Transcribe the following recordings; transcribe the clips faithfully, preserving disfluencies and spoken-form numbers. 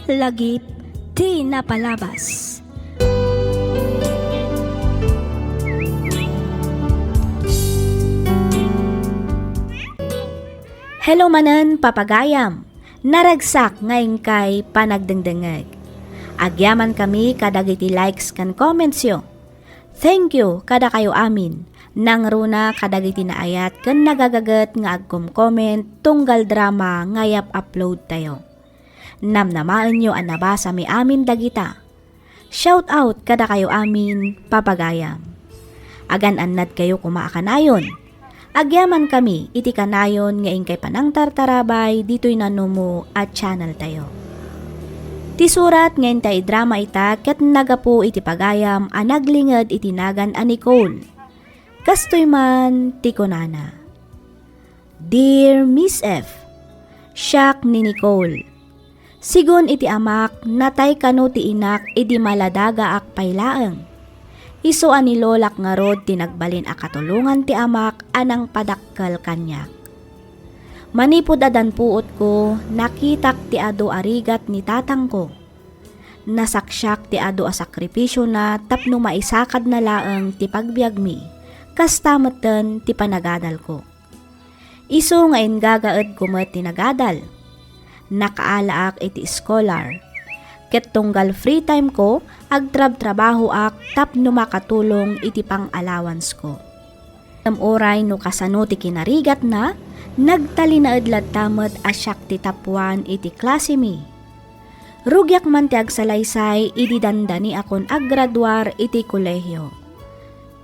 Lagip ti napalabas. Hello manen, papagayam. Naragsak nga inkay panagdengdengngeg. Agyamankami kadagiti likes ken commentsyo. Thank you kadakayo amin. Nangruna kadagiti naayat ken nagagaget nga agcom-comment tunggal drama nga iyap-uploadtayo. Namnamaenyo a nabasami amin dagita. Shout out kadakayo amin, papagayam. Agan-annadkayo koma a kanayon. Agyamankami iti kanayon nga inkay panangtartarabay ditoy nanumo a channeltayo. Ti surat nga intay idrama ita ket naggapu iti pagayam a naglinged iti nagan a Nicole. Kastoy man ti kunana, Dear Miss F, siak ni Nicole. Sigun iti amak, natay kano ti inak idi maladagaak pay laeng. Isu a ni lolak ngarud ti nagbalin a katulongan ti amak a nangpadakkel kaniak. Manipud addan puotko, nakitak ti adu a rigat ni tatangko. Nasaksiak ti adu a sakripisiona tapno maisakadna laeng ti pagbiagmi, kasta metten ti panagadalko. Isu nga inggagaedko met ti nagadal. Nakaalaak iti scholar. Ket tunggal free time ko, agtrabtrabahoak tapno makatulong iti pang-allowancesko. Ngem uray no kasano ti kinarigatna, nagtalinaed latta met a siak ti tapuan iti klasemi. Rugiak man ti agsalaysay idi dandaniakon aggraduar iti kolehio.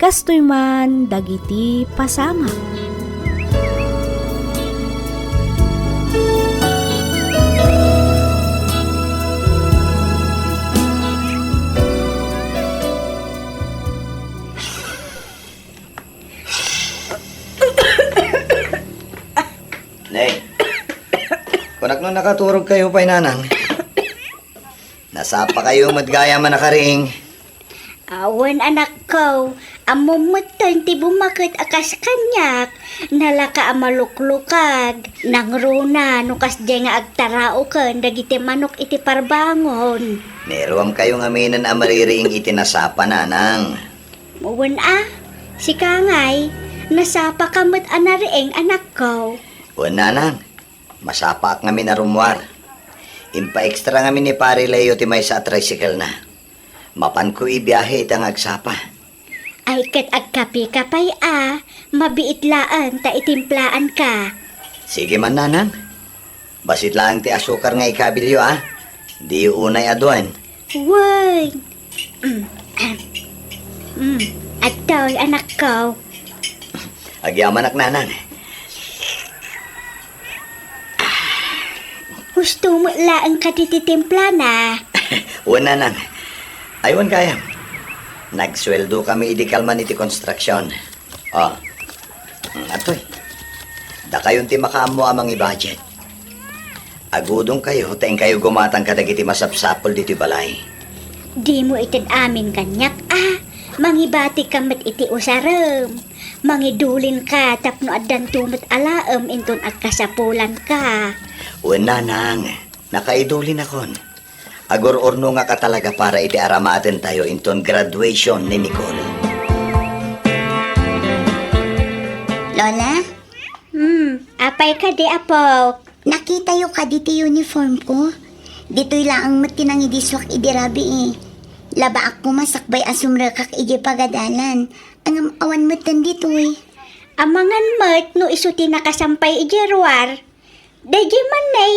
Kastoy man dagiti pasamak. Ne, kunak no nakaturogkayo pay, nanang. Nasapakayo met gayam a nakaring. Awan, anakko, ammom metten ti bumaket a kas kaniak, nalaka a maluklukag, nangruna no kasdiay nga agtaraoken dagiti manok iti parbangon. Naruamkayo ngaminen a maririing iti nasapa, nanang. Wen a, sika ngay, nasapaka met a nariing, anakko. Wen, nanang, masapaak ngamin a rummuar. Impaextra ngamin ni Pare Leo ti maysa a tricycle-na. Mapanko ibiahe ita nga agsapa. Ay, ket agkapeka pay a, mabiit laeng ta itimplaanka. Sige man, nanang. Bassit laeng ti asukar nga ikabilyo, a. Diyo unay a duen. Wen. Mm, ah. Mm, adtoy, anakko. Agyamanak, nanang. Husto met laeng kadi ti timplana. Wen, nanang. Ay, wen gayam. Nagsueldo kami idi kalman iti konstruksion. O. Mm, adtoy. Dakayon ti makaammo a mangibudget. Agudongkayo ta inkayo gumatang kadagiti masapsapul ditoy balay. Dimo ited amin kaniak a, mangibatika met iti usarem. Mangidulinka tapno addanto met a laem inton agkasapulanka. Wen, nanang, nakaidulinakon. Agur-urnongak a talaga para iti aramatentayo inton graduation ni Nicole. Lola? Hmm, apay kadi, apo? Nakitayo kadi ti uniform ko? Ditoy laeng met ti nangidisuak idi rabii. Labaak koma sakbay a sumrekak idiay pagadalan. Ngem awan metten ditoy. Amangan met no isu ti nakasampay idiay ruar. Daydiay man, nay.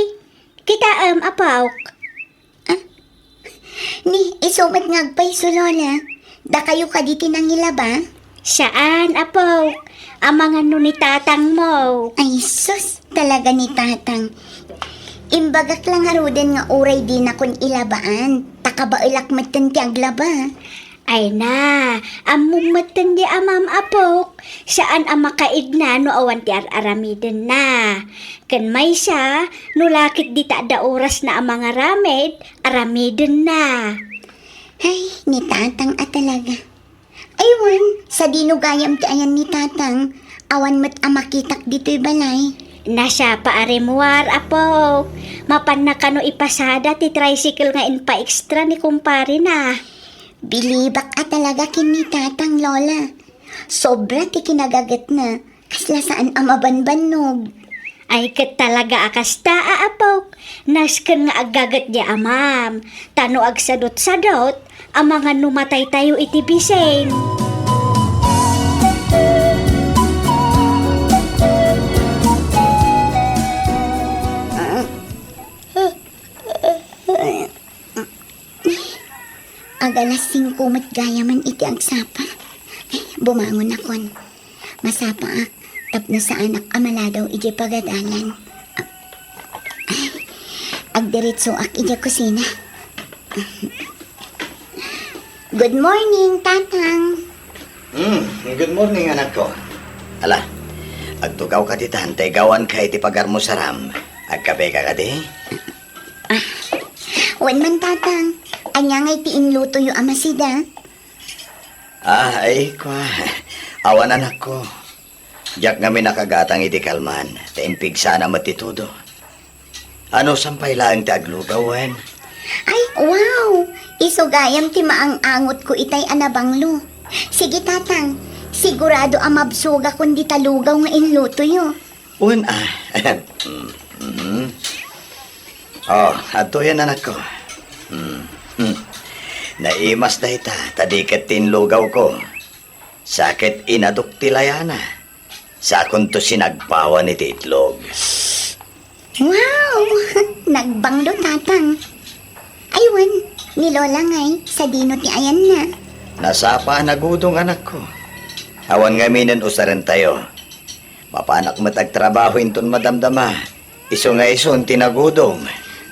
Kitaem, apok. Ah? Ni, isu met nga agpayso, Lola. Dakayo kadi ti nangilaba? Saan, apok. Amangan no ni tatangmo. Ay, sus, talaga ni tatang. Imbagak la ngaruden nga uray dinakon ilabaan, ta kabaelak metten ti aglaba. Ay na, ammom metten di amam, apok. Saan a makaigna no awan ti ar-aramidenna. Ken maysa, no la ket dita adda orasna a mangaramid, aramidenna. Ay, ni tatang a talaga. Ay wen, sadino gayam ti ayan ni tatang? Awan met a makitak ditoy balay. Nasapa a rimmuar, apok. Mapanna kano ipasada ti tricycle nga inpa-extra ni kumparena. Bilibak a talaga ken ni Tatang, Lola. Sobra ti kinagagetna. Kasla saan a mabanbannog. Ay, ket talaga a kasta, a apok. Nasken nga aggaget diay amam. Ta no agsadutsadut, amangan no mataytayo iti bising. Ag-alas singko met gayamen iti agsapa. Bumangonakon. Masapaak tapno saanak a maladaw idiay pagadalan. Agdiretsoak idiay kusina. Good morning, Tatang. Hmm, good morning, anakko. Ala, agtugawka ditan, ta igawanka iti pagarmusaram. Agkapeka kadi? Ah, wen man, Tatang. Ania ngay ti inlutoyo a masida? Ah, ay, kua. Awan, anakko. Diak ngamin nakagatang iti kalman, ta impigsana met ti todo. Anusan pay laeng ti aglugaw, wen? Ay, wow! Isu gayam ti maang-angotko itay a nabanglo. Sige, Tatang. Sigurado a mabsogakon dita lugaw nga inlutoyo. Wen, ah. Mm, mm. Oh, adtoyen, anakko. Mm, mm. Naimas dayta, ta di ket ti inlugawko. Sa ket inadok ti layana. Sakonto sinagpawan iti itlog. Wow! Nagbanglo, Tatang. Ay, wen, ni Lola ngay, sadino ti ayanna? Nasapa a nagudong, anakko. Awan ngaminen usarentayo. Mapanak met agtrabaho inton madamdama. Isu nga isun ti nagudong.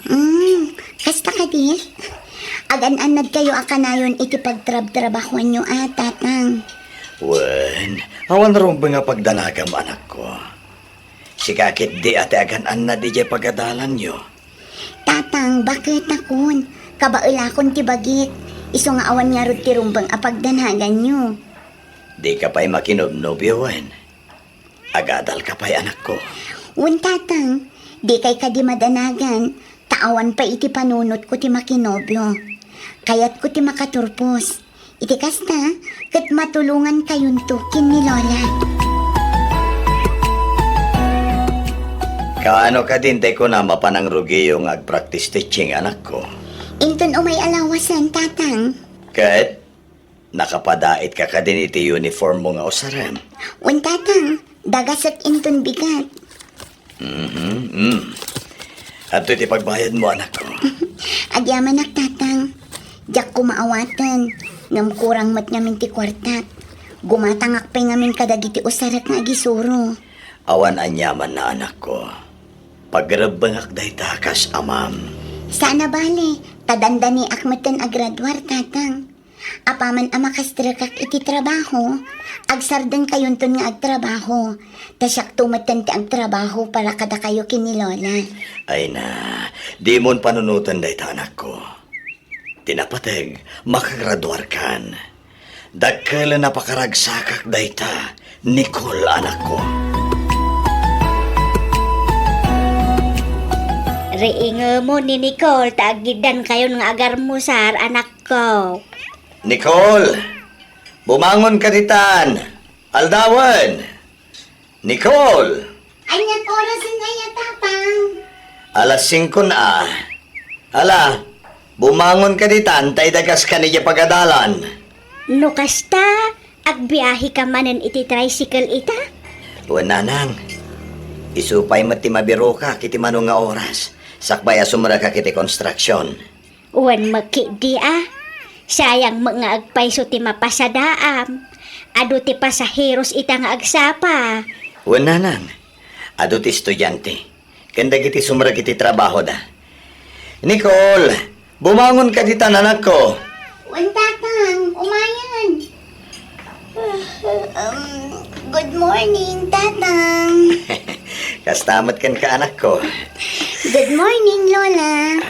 Mm, kasta kadi? Agan-annadkayo a kanayon iti pagtrabtrabahoanyo a, Tatang. Wen, awan rumbeng a pagdanagam, anakko. Sika ketdi a ti agan-annad idiay pagadalanyo. Tatang, baketakon. Kabaelakon ti bagik. Isu nga awan ngarud ti rumbeng a pagdanaganyo. Dika pay makinubnobio, wen? Agadalka pay, anakko. Wen, Tatang, dikay kadi madanagan, ta awan pay iti panunotko ti makinobio. Kayatko ti makaturpos. Iti kasta, ket matulongankayonto ken ni Lola. Kaano kadin tay kunam a panangrugiyo nga agpractice teaching, anakko? Inton umay a lawasen, Tatang. Ket? Nakapadaitka kadin iti uniformmo nga usarem? Wen, Tatang, dagasek inton bigat. Mhm, mm. Adtoy ti pagbayadmo, anakko. Agyamanak, Tatang. Diak koma awaten, ngem kurang met ngamin ti kuartak. Gumatangak pay ngamin kadagiti usarek nga agisuro. Awan aniamanna, anakko. Pagrebbengak dayta kas amam. Saan a bale, ta dandaniak metten a graduar, Tatang. Apaman a makastrekak iti trabaho, agsardengkayonton nga agtrabaho, ta siakto metten ti agtrabaho para kadakayo ken ni Lola. Ay na, dimon panunoten dayta, anakko. Ti napateg, makagraduarkan. Dakkel a pakaragsakak dayta, Nicole, anakko. Riingemo ni Nicole ta aggiddankayon nga agarmusar, anakko. Nicole, bumangon ka ditan. Aldawen. Nicole! Anian orasen aya, Tatang? Alas singko na. Ala, bumangon ka ditan, ta idagaska idiay pagadalan. No kasta, agbiaheka manen iti tricycle ita? Wen, nanang. Isu pay met ti mabirokak iti mano nga oras, sakbay a sumrekak iti konstruksion. Wen met ketdi a. Sayang met nga agpayso ti mapasadaam. Adu ti pasaheros ita nga agsapa. Wen, nanang. Adu ti estudiante ken dagiti sumrek iti trabahoda. Nicole, bumangon ka ditan, anakko. Wen, Tatang, umayen. Um, good morning, Tatang. Kasta met kenka, anakko. Good morning, Lola.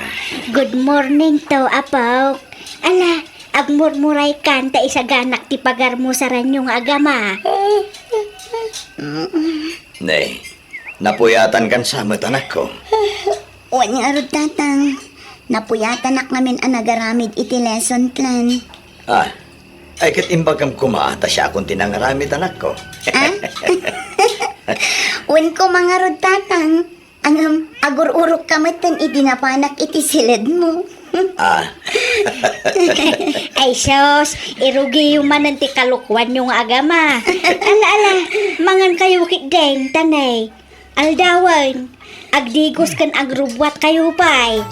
Good morning to, Apok. Ala, agmurmuraykan ta isaganak ti pagarmusaranyo nga agama. Nay, Napuyatankan sa met, anakko? Wen ngarud, Tatang. Napuyatanak ngamin a nagaramid iti lesson plan. Ah, ay ket imbagam koma ta siakon ti nangaramid, anakko. Ah? Wen koma ngarud, Tatang. Ngem, agur-urokka metten idi napanak iti siledmo. Ah. Ay sus, irugiyo manen ti kalokuanyo nga agama. Ala, ala, mangankayo ketdin, tanay. Aldawen, agdigos ken agrubbuatkayo pay.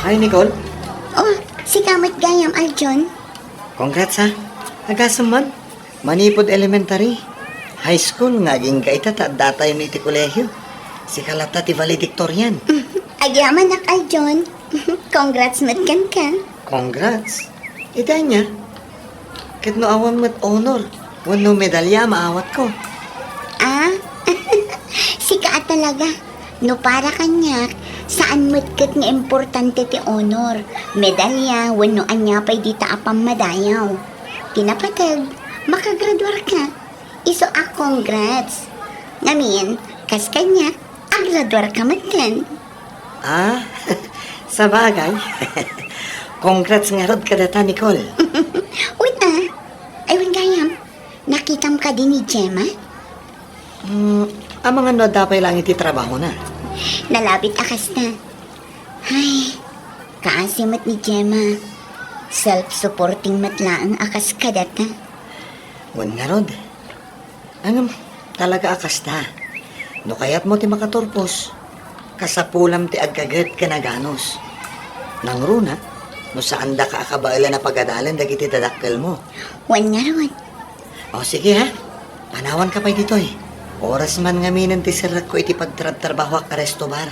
Hi, Nicole. Oh, sika met gayam, Aljon. Congrats, ha. Agasem man. Manipud elementary, high school nga agingga ita ta addatayon iti kolehio. Sika latta ti valedictorian. Agyamanak, Aljon. Congrats met kenka. Congrats. Iti ania? Ket no awan met honor wenno medalya a maawatko? Ah? Sika a talaga. No para kaniak, saan met ket nga importante ti honor, medalya, wenno ania pay dita a pammadayaw. Ti napateg, makagraduarka. Isu a congrats. Ngamin, kas kaniak, agraduarka metten. Ah, sabagay. Congrats ngarud kadata, Nicole. Wait, ah. Ay, wen gayam. Nakitam kadi ni Gemma? Hmm, amangan no adda pay laeng iti trabahona. Nalabit a kasta. Ay, kaasi met ni Gemma. Self-supporting met laeng a kas kadata. Wen ngarud. Ngem, talaga a kasta. No kayatmo ti makaturpos, kasapulam ti agkaget ken aganus. Nangruna, no saandaka a kabaelan a pagadalen dagiti dadakkelmo. Wen ngarud. O, sige, ha? Panawanka pay ditoy. Oras man ngaminen ti serrekko iti pagtrabtrabahoak a resto bar.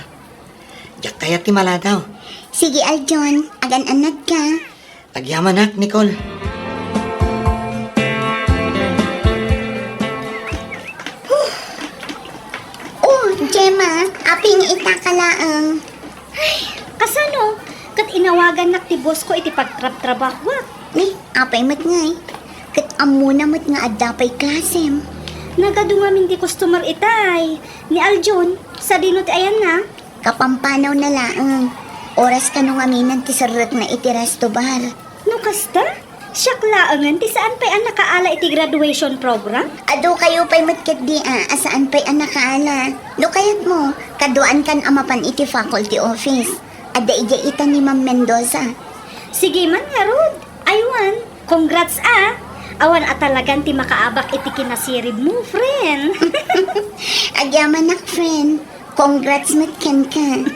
Diak kayat ti maladaw. Sige, Aljon, agan-annadka. Agyamanak, Nicole. Oh, Gemma, apay nga ita ka laeng? Ay, kasano? Ket inawagannak ti boss ko iti pagtrabtrabahoak. Ni, apay met ngay? Ket ammona met nga adda pay klasem. Nagadu ngamin ti customer itay. Ni Aljon, sadino ti ayanna? Kapampanaw na laeng. Oras kano ngaminen ti serrekna iti resto bar. No kasta, siak laengen ti saan pay a nakaala iti graduation program? Adu kayo pay met ketdi a, a saan pay a nakaala. No kayatmo, kaduaankan a mapan iti faculty office. Adda idiay ita ni Ma'am Mendoza. Sige man ngarud. Aywan, congrats a. Awan a talagan ti makaabak iti kinasiribmo, friend. Agyamanak, friend. Congrats met kenka.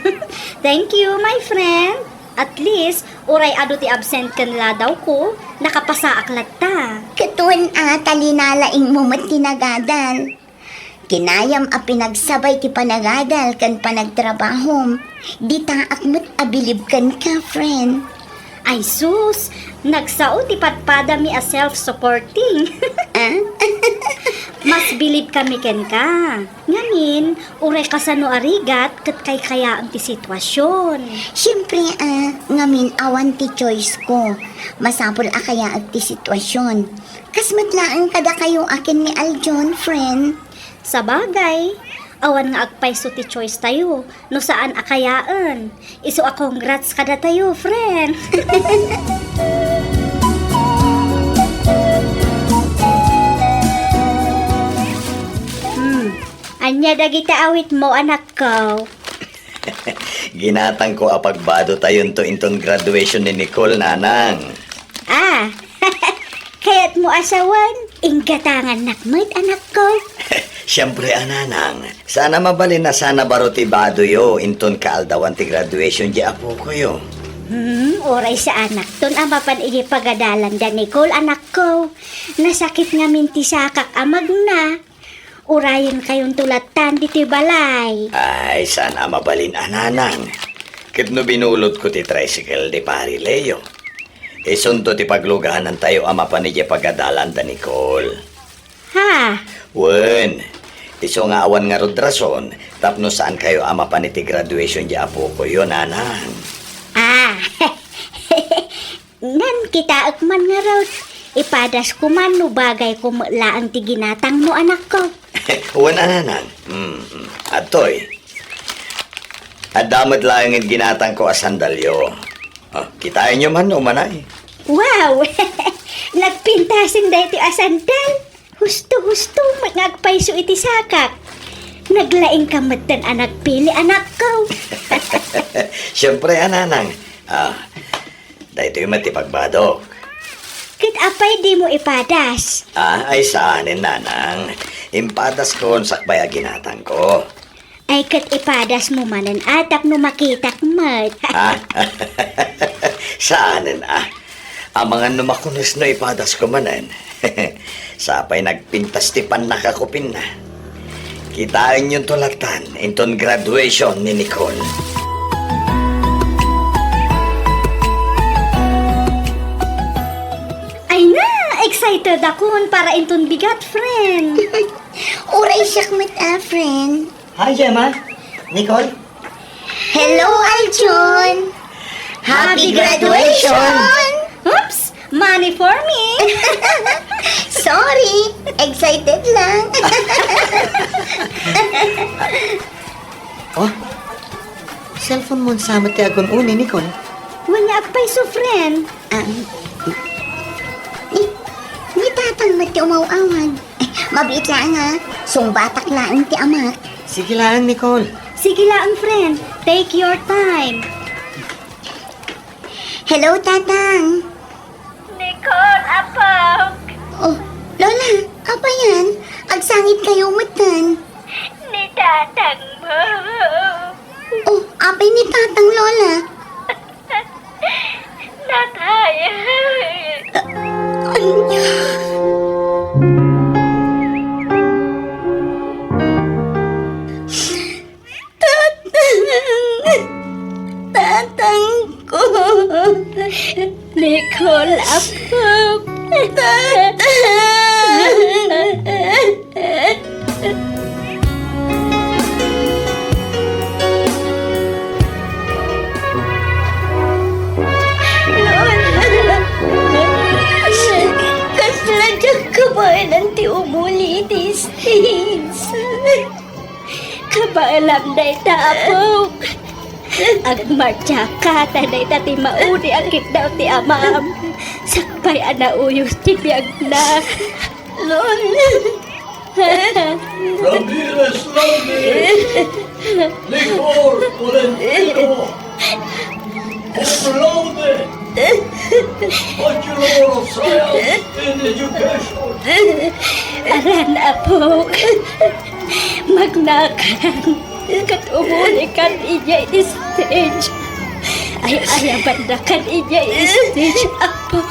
Thank you, my friend. At least, uray adu ti absent ken ladawko, nakapasaak latta. Ket wen a, ta linalaingmo met ti nagadal. Kinayam a pinagsabay ti panagadal ken panagtrabahom. Ditaak met a bilib kenka, friend. Ay sus, nagsao ti padpadami a self-supporting. Ah? Mas bilib kami kenka. Ngamin, uray kasano a rigat ket kaykayaem ti situasion. Siempre, ah, ngamin awan ti choice ko. Masapul a kayaek ti situasion. Kas met laeng kadakayo a ken ni Aljon, friend. Sabagay, awan nga agpayso ti choice tayo no saan a kayaen. Isu a congrats kadatayo, friend. Hmm, ania dagiti awitmo, anakko? Ginatangko a pagbadotayonto inton graduation ni Nicole, nanang. Ah, kayatmo a sawen, inggatangannak met, anakko. Siempre a, nanang. Saan a mabalin a sana baro ti badoyo inton kaaldawan ti graduation di apokoyo. Hmm, uray saanakton a mapan iti pagadalanda, Nicole, anakko. Nasakit ngamin ti sakak a magna. Urayenkayonto lattan ditoy balay. Ay, saan a mabalin a, nanang. Ket no binulotko ti tricycle ni Pari Leo, isunto ti pagluganantayo a mapan idiay pagadalanda, Nicole. Ha? Wen, isu nga awan ngarud rason tapno saankayo a mapan iti graduation di apokoyo, nanang. Ah, ngem kitaek man ngarud. Ipadasko man no bagayko met laeng ti ginatangmo, anakko. Wen a, nanang. Mm, mm. Adtoy. Adda met laeng iti ginatangko a sandalyo. Ah, kitaenyo man, umanay. Wow! Nagpintasen daytoy a sandal. Husto-husto met nga agpayso iti sakak. Naglaingka metten a nagpili, anakko. Siempre a, nanang. Ah, daytoy met ti pagbadok. Ket apay dimo ipadas? Ah, ay saanen, nanang. Impadaskon sakbay a ginatangko. Ay, ket ipadasmo manen a tapno makitak met. Ah, saanen a. Amangan no makunes no ipadasko manen. Sapay nagpintas ti pannakakupinna. Kitaenyonto lattan inton graduation ni Nicole. Ay na, excited akon para inton bigat, friend. Uray siak met a, friend. Hi, Gemma. Nicole. Hello, Aljon. Happy graduation! Oops! Money for me! Sorry, excited lang. Oh, cellphone mo sa met ti agun-uni, Nicole? Wen nga agpayso, friend. Ah, ni, ni tatang met ti umaw-awag. Mabiit laeng a, sungbatak laeng ti amak. Sige laeng, Nicole. Sige laeng, friend. Take your time. Hello, Tatang. Nicole, apok. Oh, Lola, apay yan? Agsangit kayo metten. Ni Tatang mo. Oh, apay ni Tatang, Lola? Natay. Ania? Tatang! Tatang ko! Nicole, apok! Tatang! Lola! Kasla diak kabaelan ti umuli iti stage. Kabaelam dayta, apok. Agmartiaka ta dayta ti maudi a kiddaw ti amam. Sakbay a nauyos ti biagna. Lon. Ramirez Lorne. Nicole Tolentino. Cum laude. Bachelor of Science in Education. Alan, apok. Magnakan. Ket umulikan idiay stage. Ay-ayabandakan idiay stage, apok.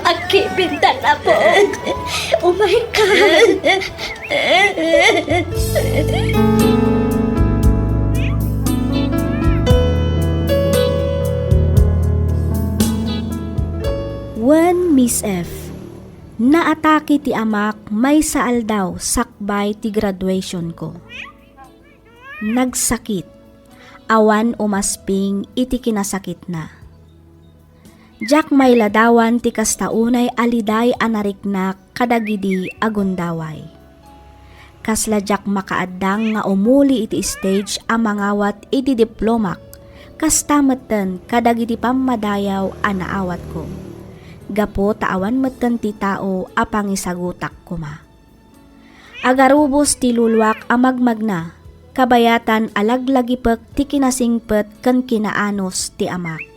Agkibintan, apok. Umaykan. Wen, Miss F, naatake ti amak maysa aldaw sakbay ti graduationko. Nagsakit. Awan umasping iti kinasakitna. Diak mailadawan ti kasta unay a liday a nariknak kadagidi a gundaway. Kasla diak makaaddang nga umuli iti stage a mangawat iti diplomak, kasta metten kadagiti pammadayaw a naawatko, gapu ta awan metten ti tao a pangisagutak koma. Agarubos ti luluak a magmagna, kabayatan a laglagipek ti kinasingpet ken kinaanus ti amak.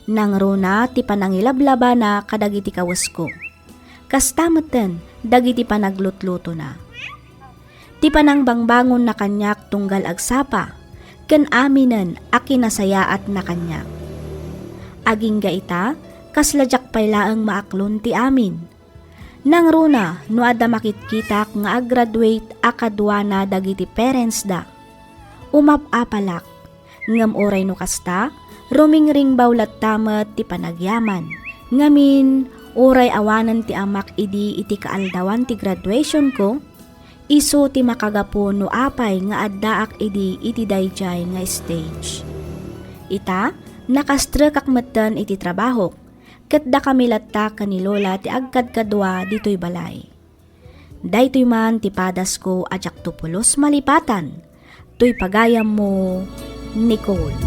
Nangruna ti panangilablabana kadagiti kawesko. Kasta metten dagiti panaglutlutona. Ti panangbangbangonna kaniak tunggal agsapa, ken aminen a kinasayaatna kaniak. Agingga ita, kasla diak pay laeng maaklon ti amin. Nangruna no adda makitkitak nga aggraduate a kaduana dagiti parentsda. Umap-apalak, ngem uray no kasta, rumingringbaw latta met ti panagyaman. Ngamin, uray awanen ti amak idi iti kaaldawan ti graduationko, Isu ti makagapu no apay nga addaak idi iti daydiay nga stage. Ita, nakastrekak metten iti trabahok, ket dakami latta ken ni Lola ti agkadkadua ditoy balay. Daytoy man ti padasko a diakto pulos malipatan. Toy pagayammo, Nicole.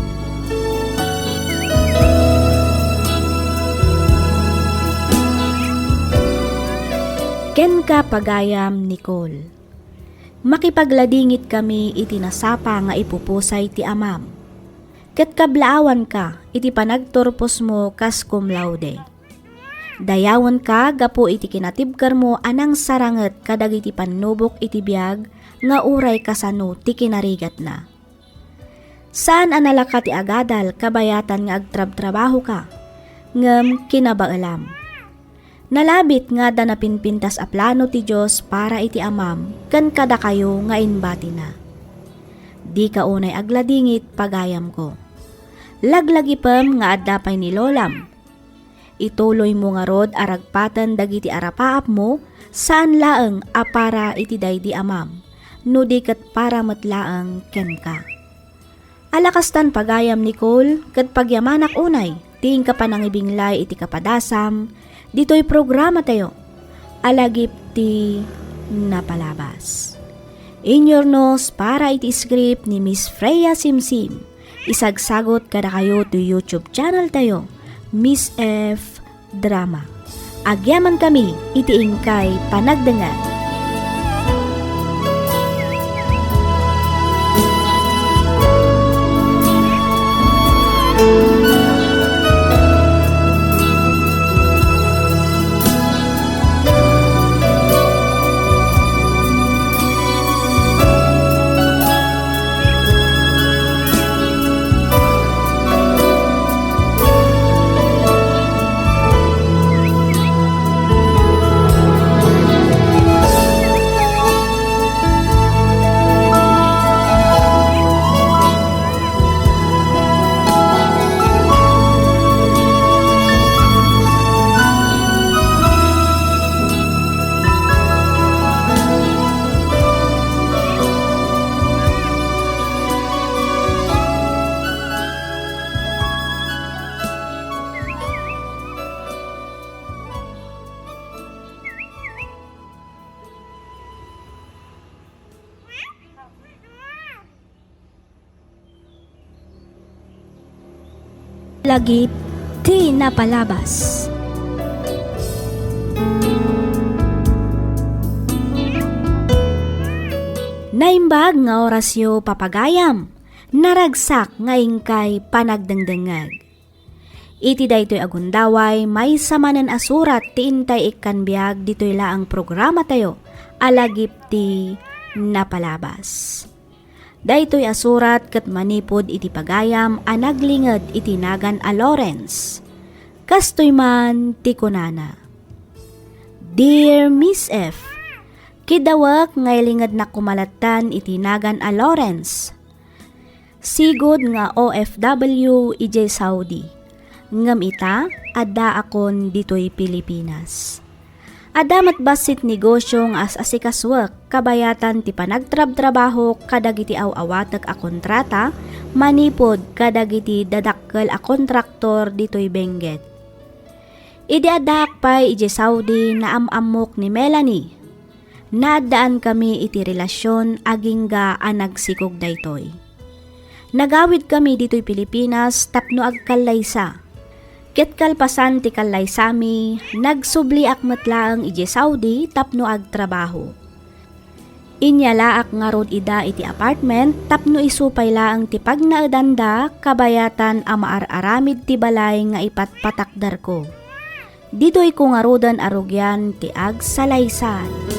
Kenka, pagayam Nicole. Makipagladingitkami iti nasapa nga ipupusay ti amam. Ket kablaawanka iti panagturposmo kas cum laude. Dayawenka gapu iti kinatibkermo a nangsaranget kadagiti pannubok iti biag nga uray kasano ti kinarigatna. Saan a nalaka ti agadal kabayatan nga agtrabtrabahoka, ngem kinabaelam. Nalabit nga adda napinpintas a plano ti Dios para iti amam ken kadakayo nga imbatina. Dika unay agladingit, pagayamko. Laglagipem nga adda pay ni lolam. Ituloymo ngarud a ragpaten dagiti arapaapmo, saan laeng a para iti daydi amam, no di ket para met laeng kenka. Ala kastan, pagayam Nicole, ket pagyamanak unay ti inka panangibinglay iti kapadasam ditoy programatayo a lagip ti napalabas. Inyurnos para iti script ni Miss Freya Simsim. Isagsagot kadakayo ti YouTube channel tayo, Miss F Drama. Agyamankami iti inkay panagdengngeg. Lagip ti napalabas. Naimbag nga orasyo, papagayam. Naragsak nga inkay panagdengdengngeg. Iti daytoy a gundaway, maysa manen a surat ti intay ikkan biag ditoy laeng programatayo a lagip ti napalabas. Daytoy a surat ket manipud iti pagayam a naglinged iti nagan a Lawrence. Kastoy man ti kunana, "Dear Miss F, kidawek nga ilingednak koma lattan iti nagan a Lawrence. Sigud nga O F W idiay Saudi. Ngem ita, addaakon ditoy Pilipinas. Adda met bassit negosio nga as-asikasuek kabayatan ti panagtrabtrabahok kadagiti aw-awatek a kontrata manipud kadagiti dadakkel a kontraktor ditoy Benguet. Idi addaak pay idiay Saudi, naam-ammok ni Melanie. Naaddaankami iti relasion agingga a nagsikog daytoy. Nagawidkami ditoy Pilipinas tapno agkallaysa. Ket kalpasan ti kallaysami, nagsubliak met laeng idiay Saudi tapno agtrabaho. Inyalaak ngarud ida iti apartment tapno isu pay laeng ti pagnaedanda kabayatan a maar-aramid ti balay nga ipatpatakderko. Ditoyko ngaruden a rugian ti agsalaysay."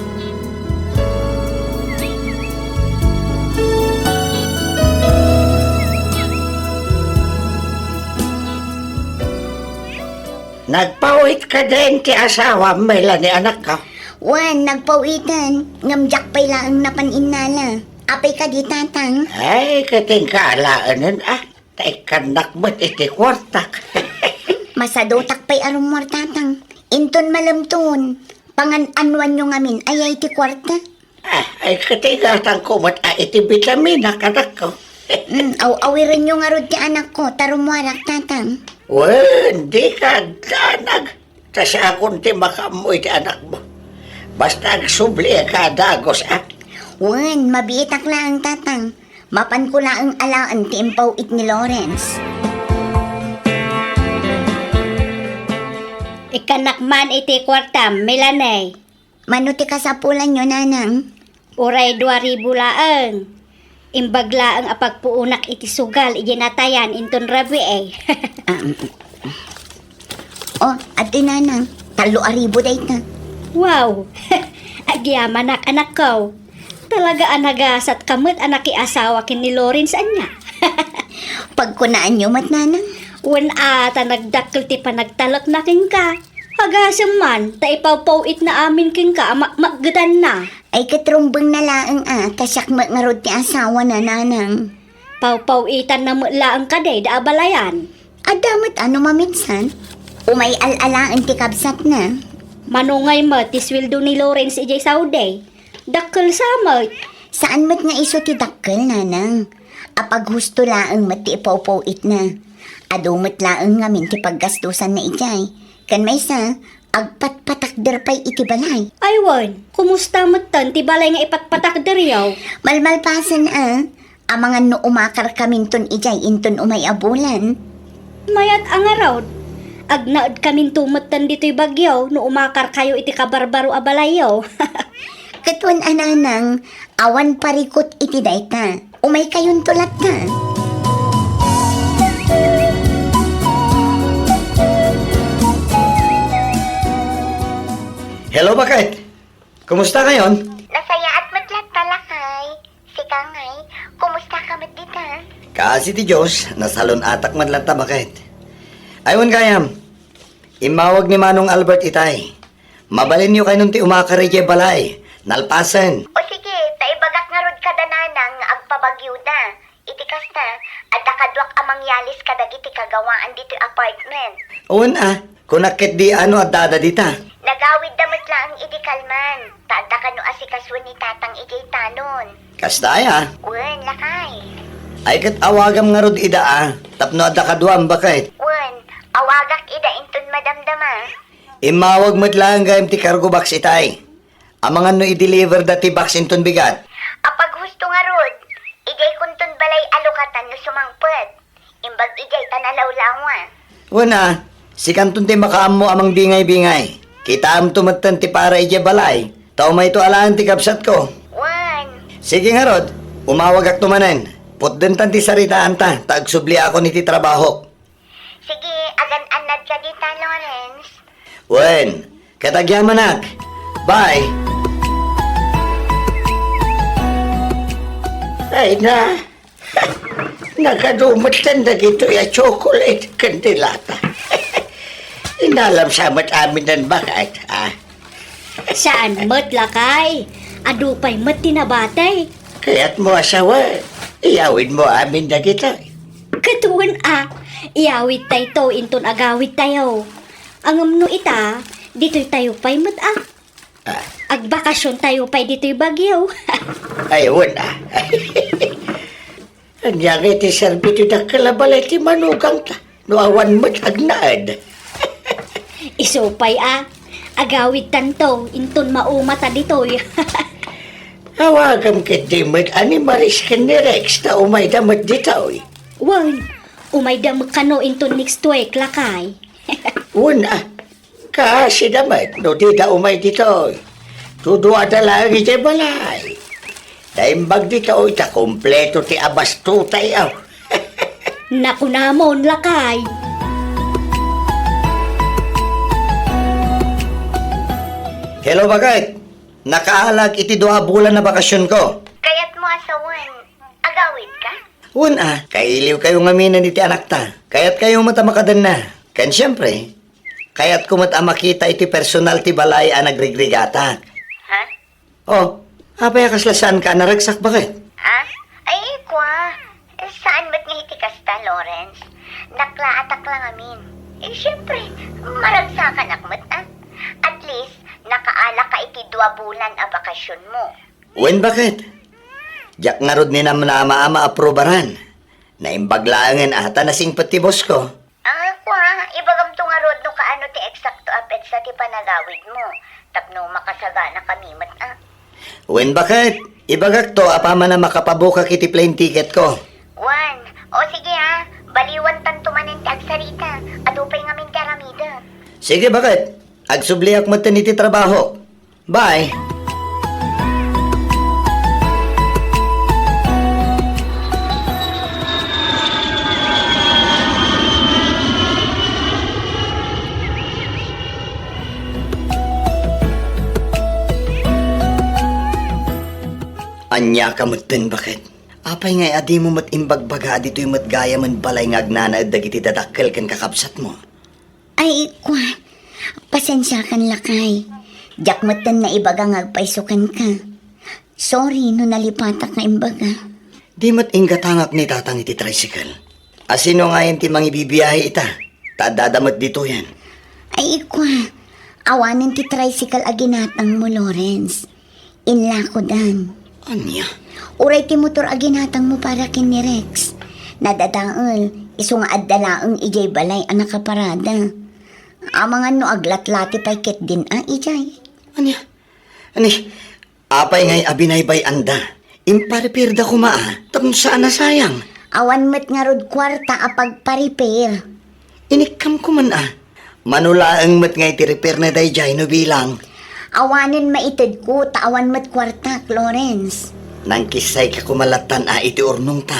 Nagpawitka din ti asawam, Melanie, anakko? Wen, nagpawiten, ngem diak pay laeng napan innala. Apay kadi, Tatang? Ay, ket inka alaenen, a. Ta ikkannak met iti kuartak. Masadotak pay a rummuar, Tatang. Inton malemton, pangan-anuanyo ngamin aya iti kuarta? Ah, ay, katigatangko met a iti bitamina kadakko. Mm, aw-awirenyo ngarud ti anakko, ta rummuarak, Tatang. Wen, dika agdanag. Ta siakon ti makaammo iti anakmo. Basta agsubliak a dagus, a. Wen, mabiitak laeng, Tatang. Mapanko laeng alaen ti impaw-it ni Lawrence. Ikkannak man iti kuartam, Melanie. Mano ti kasapulanyo, Nanang? Uray dua ribu laeng. Imbag laeng a pagpuonak iti sugal idiay natayan inton rabii. Ah, mm. Oh, adtoy, Nanang. Tallo a ribu dayta. Wow! Agyamanak, anakko. Talaga a nagasatka met a nakiasawa ken ni Lawrence, ania? Pagkunaanyo met, Nanang? Wen a, ta nagdakkel ti panagtalekna kenka. Agasem man, ta ipawpaw-itna amin kenka a makmakgetanna. Ay, ket rumbengna laeng a, ta siak met ngarud ti asawana, Nanang. Pawpaw-itanna met laeng kadi da abalayan. Adda met a no maminsan. Umay al-alaen ti kabsatna. Mano ngay met ti sueldo ni Lawrence idiay Saudi? Dakkel sa met. Saan met nga isu ti dakkel, Nanang. Apaghusto laeng met ti ipawpaw-itna. Adu met laeng ngamin ti paggastusanna idiay. Ken maysa, agpatpatakder pay iti balay. Ay wen, kumusta metten ti balay nga ipatpatakderyo? Malmalpasen a, amangan no umakarkaminton idiay inton umay a bulan. Mayat a ngarud, agnaedkaminto metten ditoy Baguio no umakarkayo iti kabarbaro a balayyo. Ket wen a, Nanang, awan parikut iti dayta. Umaykayonto latta. Hello, baket. Kumusta kayon? Nasayaat met latta, lakay. Sika ngay, kumusta ka met dita? Kaasi ti Dios, nasalun-atak met latta, baket. Ay, wen gayam, immawag ni Manong Albert itay. Mabalinyo kaynon ti umakar idiay balay. Nalpasen. O sige, ta ibagak ngarud kada nanang nga agpabagyoda. Iti kasta, adda kaduak a mangyalis kadagiti kagawaan ditoy apartment. Wen a, kunak ketdi a no addada dita. Nagawidda met laeng idi kalman, ta adda kano asikasuen ni Tatang idiay talon. Kasta aya? Wen, lakay. Ay ket awagam ngarud ida a, tapno adda kaduam, baket. Wen, awagak ida inton madamdama. Immawag met laeng gayam ti cargo box itay. Amangan no i-deliver da ti box inton bigat. Apaghusto ngarud, idiay kunton balay a lukatan no sumangpet. Imbag idiay ta nalawlawa. Wen a, sikanton ti makaammo a mangbingay-bingay. Kitaemto metten ti para idiay balay. Ta umayto alaen ti kabsatko. Wen. Sige ngarud, umawagakto manen. Putdentan ti saritaanta, ta agsubliakon iti trabahok. Sige, agan-annad ka dita, Lawrence. Wen, ket agyamanak. Bye. Ay na, nagadu metten dagitoy a chocolate ken dilata. Inalam sa met amin nan baket, ah. Saan met, lakay? Adu pay met ti nabati. Kayatmo a sawen, iyawidmo amin dagitoy. Ket wen a, iyawidtayto inton agawidtayo. Ngem no ita, ditoytayo pay met a. Ah. Agbakasiontayo pay ditoy Baguio. Ay, wen a. Ania ngay ti serbi ti dakkel a balay ti manugangta no awan met agnaed? Isu pay a, agawidtanto inton maumata ditoy. Awagam ketdi met a ni Maris ken ni Rex ta umayda met ditoy. Wen, umayda met kano inton next week, lakay. Wen a, kaasida met no dida umay ditoy. Duduada laeng idiay balay. Ta imbag ditoy ta kompleto ti abastotay, aw. Nakunamon, lakay. Hello, baket. Nakaalag iti dua a bulan a bakasionko. Kayatmo a sawen, agawidka? Wen a, kailiwkayo ngamin iti anakta. Kayatkayo met a makadenna. Ken siempre, kayatko met a makita iti personal ti balay a nagrigrigatak. Ha? Oh, apay a kasla saanka a naragsak, baket? Ha? Ay, kua. Saan met nga iti kasta, Lawrence. Naklaatak la ngamin. Eh, siempre, maragsakanak met, ah. At least, nakaalak ka iti dua bulan a bakasionmo. Wen, baket? Diak ngarud ni namnama a maaprobaran. Naimbag laengen a ta nasingpet ti boss ko. Ah, kua, ibagamto ngarud no kaano ti eksakto a petsa ti panagawidmo, tapno makasagana kami met, ah. Wen, baket? Ibagakto apaman a makapabukak iti plane ticket ko. Wen, o sige, ah, baliwantanto manen ti agsarita, adu pay ngamin ti aramidek. Sige, baket? Agsubliak metten iti trabaho. Bye. Ania ka metten, baket? Apay ngay a dimo met imbagbaga a ditoy met gayamen balay nga agnanaed dagiti dadakkel ken kakabsatmo? Ay, kua, pasensiakan, lakay. Diak metten naibaga nga agpayso kenka. Sorry no nalipatak nga imbaga. Di met inggatangak ni Tatang iti tricycle. A sino ngayen ti mangibibiyahe ita? Ta addada met ditoyen. Ay, kua, awanen ti tricycle a ginatangmo, Lawrence. Inlakodan. Ania? Uray ti motor a ginatangmo para ken ni Rex. Nadadael, isu nga adda laeng idiay balay a nakaparada. Amangan no aglatlati pay ketdin a idiay. Ania? Ani, apay ngay a binaybay-anda? Imparipirda koma a, tapno saan a sayang. Awan met ngarud kuarta a pagparipir. Inikkam ko man a. Mano laeng met nga iti repair na daydiay no bilang. Awanen maitedko ta awan met kuartak, Lawrence. Nangkissay ka koma lattan a iti urnongta.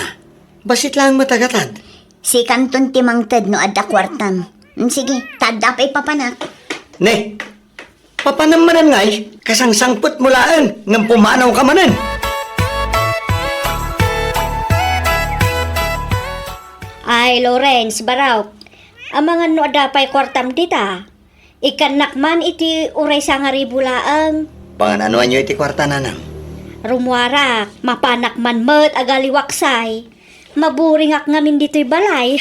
Bassit laeng met a gatad. Sikanton ti mangted no adda kuartam. Mm, sige, ta adda pay papanak. Ne, papanam manen ngay, kasangsangpetmo laeng, ngem pumanaw ka manen. Ay, Lawrence, Barok, amangan no adda pay kuartam dita. Ikkannak man iti uray sangaribu laeng. Pangan-anoanyo iti kuarta, nanang? Rummuarak, mapanak man met agaliwaksay. Maburingak ngamin ditoy balay.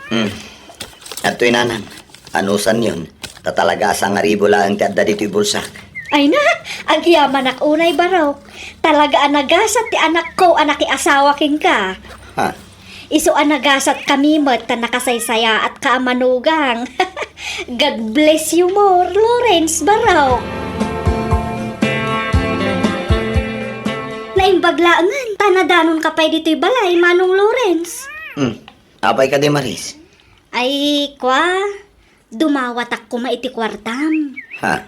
Hmm. Adtoy, nanang. Anusanyon, ta talaga a sangaribu laeng ti adda ditoy bulsak. Ay na, agyamanak unay, Barok. Talaga a nagasat ti anakko a nakiasawa kenka. Ha? Isu a nagasat kami met ta nakasaysayaatka a manugang. God bless you more, Lawrence Barok. Naimbag laengen, ta nadanonka pay ditoy balay, Manong Lawrence. Hmm. Apay kadi, Maris? Ay, kua, dumawatak koma iti kuartam. Ha?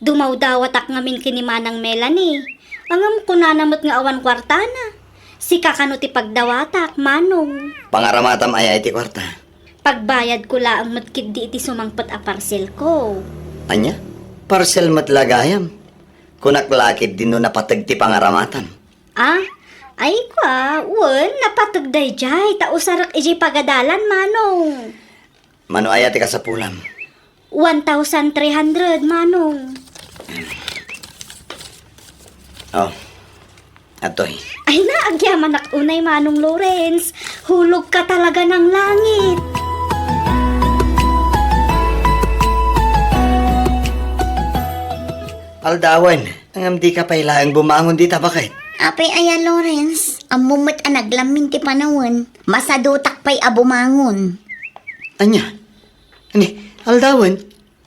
Dumawdawatak ngamin ken ni Manang Melanie. Ngem kunana met nga awan kuartana. Sika kano ti pagdawatak, Manong. Pangaramatam aya iti kuarta? Pagbayadko laeng met ketdi iti sumangpet a parcelko. Ania? Parcel met la gayam? Kunak la ketdi no napateg ti pangaramatam. Ah? Ay, kua, wen, napateg daydiay, ta usarek idiay pagadalan, Manong. Mano aya ti kasapulam? One thousand three hundred, Manong. Oh, atoy. Ay na, agyamanak unay, Manong Lawrence. Hulog ka talaga ng langit. Aldawen, ngem di ka pay laeng bumangon dita, baket? Apay aya, Lawrence? Ammom met a naglammin ti panawen. Masadutak pay a bumangon. Ania? Ani, aldawen,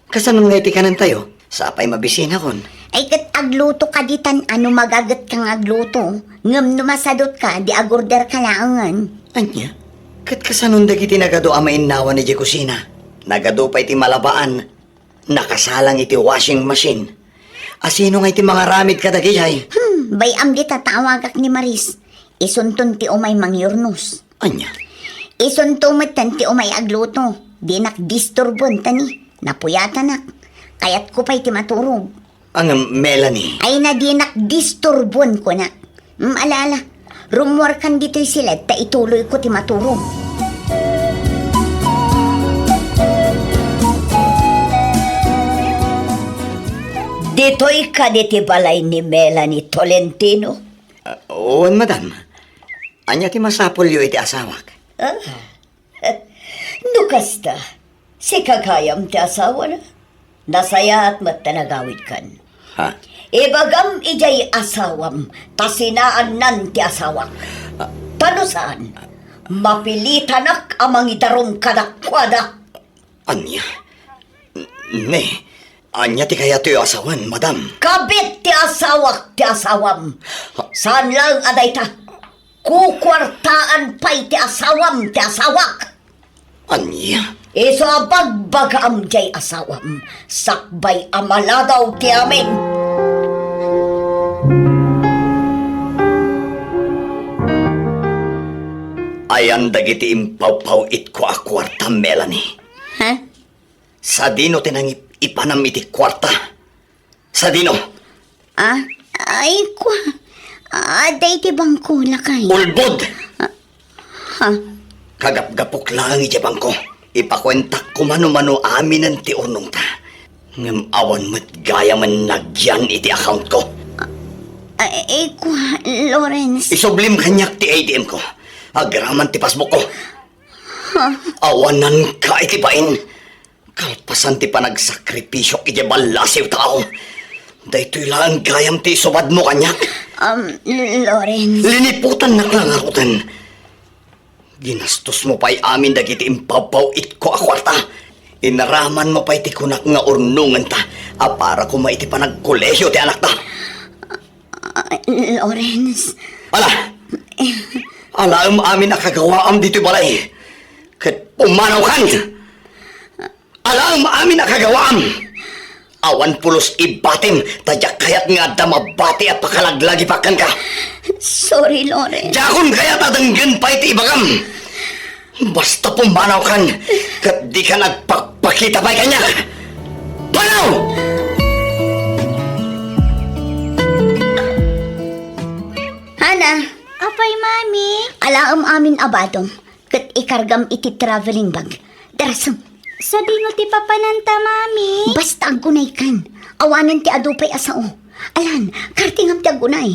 kasanon nga iti kanentayo? Sapay mabisinakon. Ay, ket agluto kadi tan ano magaget kang agluto. Ngem no masadut ka, di agorder ka laengen. Ania? Ket kasanon dagiti nagadu a mainnawan idiay kusina? Nagadu pay ti malabaan. Nakasalang iti washing machine. Asino nga iti mangaramid kadagijay? Hmm, bay-am dita ta awagak ni Maris. Isunton ti umay mangyurnos. Ania? Isunto metten ti umay agluto. Dinak disturben ta ni, napuyatanak. Kayatko pay ti maturog. Ang Melanie. Ay na dinak disturben, kuna. Mm, ala, ala. Rummuarkan ditoy siled ta ituloyko ti maturog. Ditoy kadi ti balay ni Melanie Tolentino? Ah, wen, madam. Ania ti masapulyo iti asawak? Ah, no kasta, sika gayam ti asawana? Nasayaat met ta nagawidkan. Ha? Ibagam idiay asawam, ta sinaannan ti asawak. Ta no saan, mapilitanak a mangidarum kadakuada. Ania? Ne, ania ti kayatyo a sawen, madam? Kabit ti asawak ti asawam. Saan laeng a dayta. Kukuartaan pay ti asawam ti asawak. Ania? Isu a bagbagaam diay asawam, sakbay a maladaw ti amin. Ayan dagiti impawpaw-itko a kuarta, Melanie. Ha? Sadino ti nangip-ipanam iti kuarta? Sadino? Ah, ay, kua. Adda iti bangko, lakay. Ulbod! Ah, ha? Kagapgapok laeng iti bangko. Ipakuentak koma no mano aminen ti urnongta. Ngem awan met gayamen nagyan iti account ko. Ah, ay, kua, Lawrence. Isublim kaniak ti A T M ko. Agraman ti passbook ko. Ha? Awananka iti bain. Kalpasan ti panagsakripisio iti ballasiw tao. Daytoy laeng gayam ti isubadmo kaniak. Um, Lawrence. Liniputannak la ngaruden. Ginastosmo pay amin dagiti impawpaw-itko a kuarta. Inaramanmo pay ti kunak nga urnongenta a para koma iti panagkolehiyo ti anakta. Ah, Lawrence. Ala! Alaem amin a kagawaam ditoy balay. Ket pumanawkan! Alaem amin a kagawaam! Awan pulos ibatim, ta diak kayat nga adda mabati a pakalaglagipak kenka. Sorry, Lawrence. Diakon kayat a denggen pay ti ibagam. Basta pumanawkan, ket dika agpakpakita pay kaniak. Panaw! Hana. Apay, Mami? Alaem amin a badom, ket ikargam iti traveling bag. Darasem. Sadino ti papananta, Mami? Basta aggunaykan. Awanen ti adu pay a sao. Alan, kartingam ti aggunay.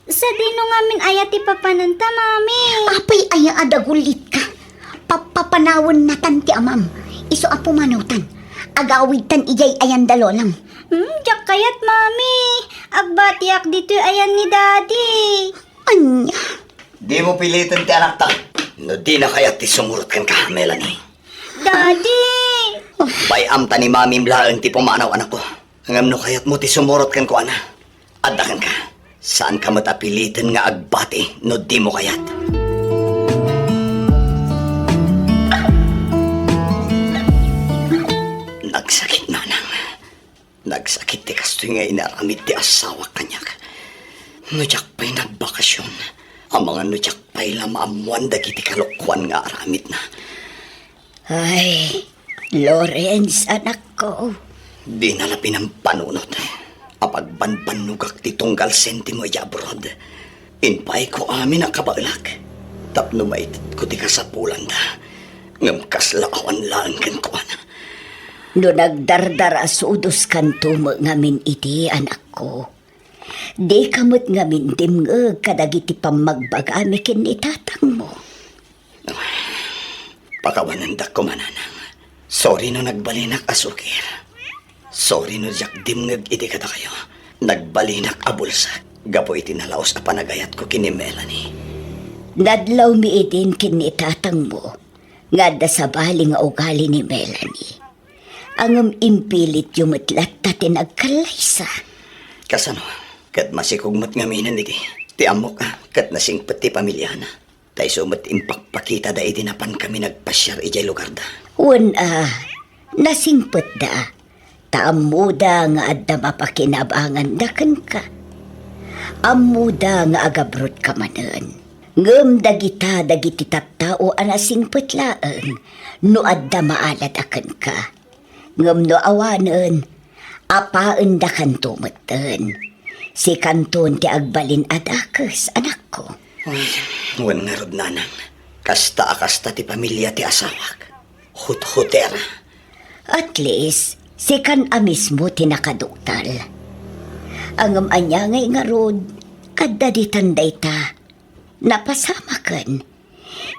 Sadino ngamin aya ti papananta, Mami? Apay aya a dagulitka? Pappapanawennatan ti amam. Isu a pumanawtan. Agawidtan idiay ayanda lolam. Hmm, diak kayat, Mami. Agbatiak ditoy ayan ni Daddy. Ania? Dimo piliten ti anakta. No dina kayat ti sumurot kenka, Melanie. Daddy! Bay-am ta ni Mamim laeng ti pumanaw, anakko. Ngem no kayatmo ti sumurot kenkuana, adda kenka. Saanka met a piliten nga agbati no dimo kayat. Nagsakit, nanang. Nagsakit ti kastoy nga inaramid ti asawak kaniak. No diak pay nagbakasyon, amangan no diak pay la maammoan dagiti kalokuan nga aramidna. Ay, Lawrence, anakko. Dina la pinampanunot. Apagbanbannogak ti tunggal sentimo iti abroad. Inpaayko amin a kabaelak tapno maitedko ti kasapulanda. Ngem kasla awan laeng kenkuana. No nagdardarasudos kanto met ngamin iti anakko, dika met ngamin dimngeg kadagiti pammagbagami ken ni tatangmo. Pakawanendak koma, nanang. Sorry no nagbalinak a sukir. Sorry no diak dimngeg iti kadakayo. Nagbalinak a bulsek gapu iti nalaus a panagayatko ken ni Melanie. Nadlawmi idin ken ni tatangmo nga adda sabali nga ugali ni Melanie. Ngem impilityo met latta ti nagkallaysa. Kasano? Ket masikog met ngaminen idi ti ammok a ket nasingpet ti pamiliana. Ta isu met impakpakitada idi napankami nagpasiar idiay lugarda. Wen a, nasingpetda, ta ammoda nga adda mapakinabanganda kenka. Ammoda nga agabrodka manen. Ngem dagita dagiti tattao a nasingpet laeng no adda maalada kenka. Ngem no awanen, apaendakanto metten. Sikanton ti agbalin a dakes, anakko. Ay, wen ngarud, nanang. Kasta a kasta ti pamilia ti asawak. Huthutera. At least, sikan a mismo ti nakaduktal. Ngem ania ngay ngarud, adda ditan dayta. Napasamaken.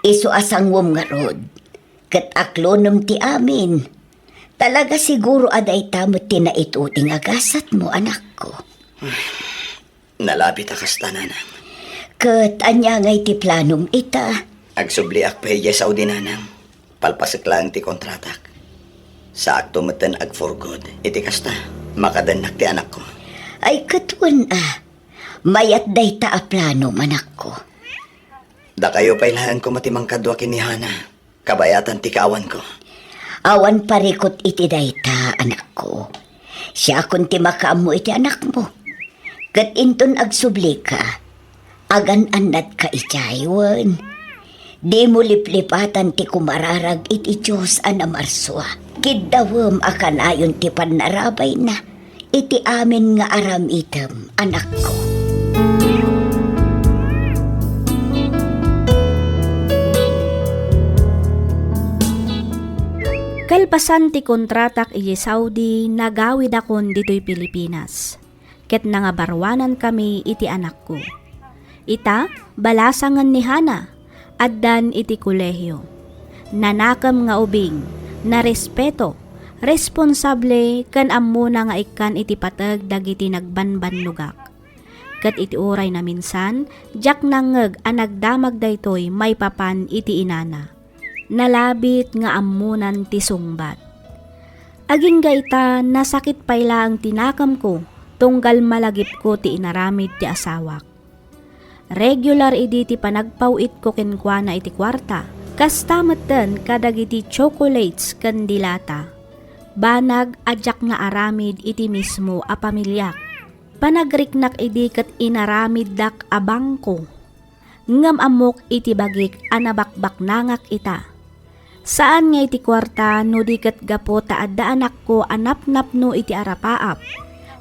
Isu a sanguem ngarud, ket aklonem ti amin. Talaga siguro a dayta met ti naituding a gasatmo, anakko. Nalabit a kasta, nanang. Ket ania ngay ti planom ita? Agsubliak pay idiay Saudi, nanang. Palpasek laeng ti kontratak. Saakto metten ag-for good. Iti kasta, makadennak ti anakko. Ay, ket wen a. Mayat dayta a planom, anakko. Dakayo pay laeng koma ti mangkadua ken ni Hana. Kabayatan ti kaawanko. Awan parikut iti dayta, anakko. Siakon ti makaammo iti anakmo. Ket inton agsublika, agan-annadka idiay wen. Dimo liplipatan ti kumararag iti Dios a namarsua. Kiddawem a kanayon ti pannarabayna iti amin nga aramidem, anakko. Kalpasan ti kontratak idiay Saudi, nagawidakon ditoy Pilipinas, ket nangabaruanankami iti anakko. Ita, balasangen ni Hana, addan iti kolehio. Nanakem nga ubing, narespeto, responsable, ken ammona nga ikkan iti pateg dagiti nagbanbannogak. Ket iti uray naminsan, diak nangngeg a nagdamag daytoy maipapan iti inana. Nalabit nga ammonan ti sungbat. Agingga ita, nasakit pay laeng ti nakemko, tunggal malagipko ti inaramid ti asawak. Regular idi ti panagpaw-itko kenkuana iti kuarta. Kasta metten kadagiti chocolates ken dilata. Banag a diak naaramid iti mismo a pamiliak. Panagriknak idi ket inaramiddak a bangko. Ngem ammok iti bagik a nabakbaknangak ita. Saan nga iti kuarta no di ket gapu ta adda anakko a napnapno iti arapaap,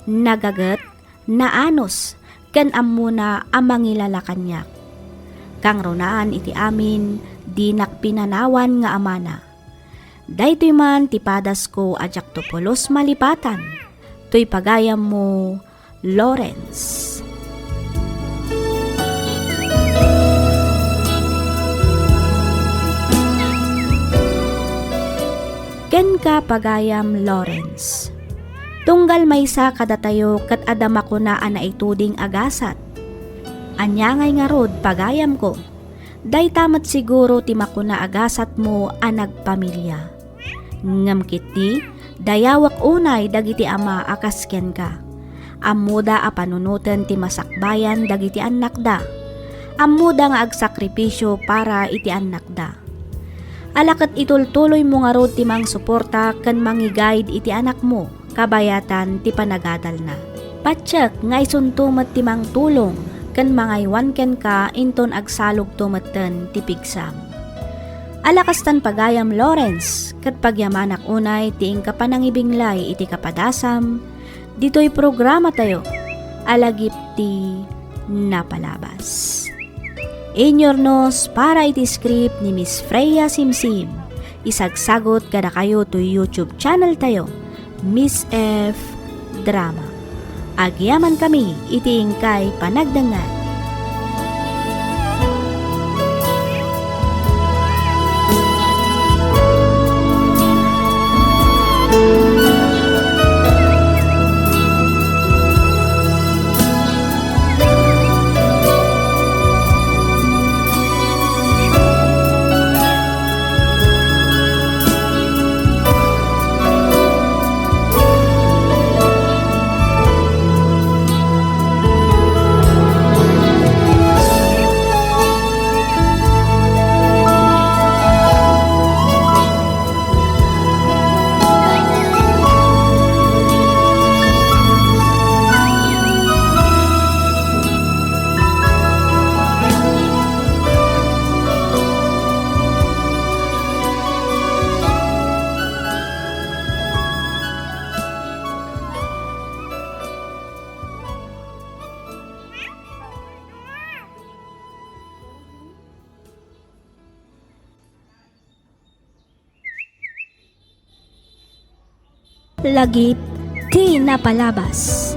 nagaget, naanus, ken ammona a mangilala kaniak. Kangrunaan iti amin, dinak pinanawan nga amana. Daytoy man ti padasko a diakto pulos malipatan. Toy pagayammo, Lawrence. Kenka, pagayam Lawrence. Tunggal maysa kadatayo ket adda makuna a naituding a gasat. Ania ngay ngarud, pagayamko? Dayta met siguro ti makuna a gasatmo a nagpamilia. Ngem ketdi, dayawek unay dagiti ama a kas kenka. Ammoda a panunoten ti masakbayan dagiti annakda. Ammoda nga agsakripisio para iti annakda. Ala ket itultuloymo ngarud ti mangsuporta ken mangi-guide iti anakmo kabayatan ti panagadalna. Patiek nga isunto met ti mangtulong ken mangaywan kenka inton agsalogto metten ti pigsam. Ala kastan, pagayam Lawrence, ket pagyamanak unay ti inka panangibinglay iti kapadasam ditoy programatayo a Lagip ti Napalabas. Inyurnos para iti script ni Miss Freya Simsim. Isagsagot kadakayo toy YouTube channel tayo, Miss F Drama. Agyamankami iti inkay panagdengngeg. Lagip ti Napalabas.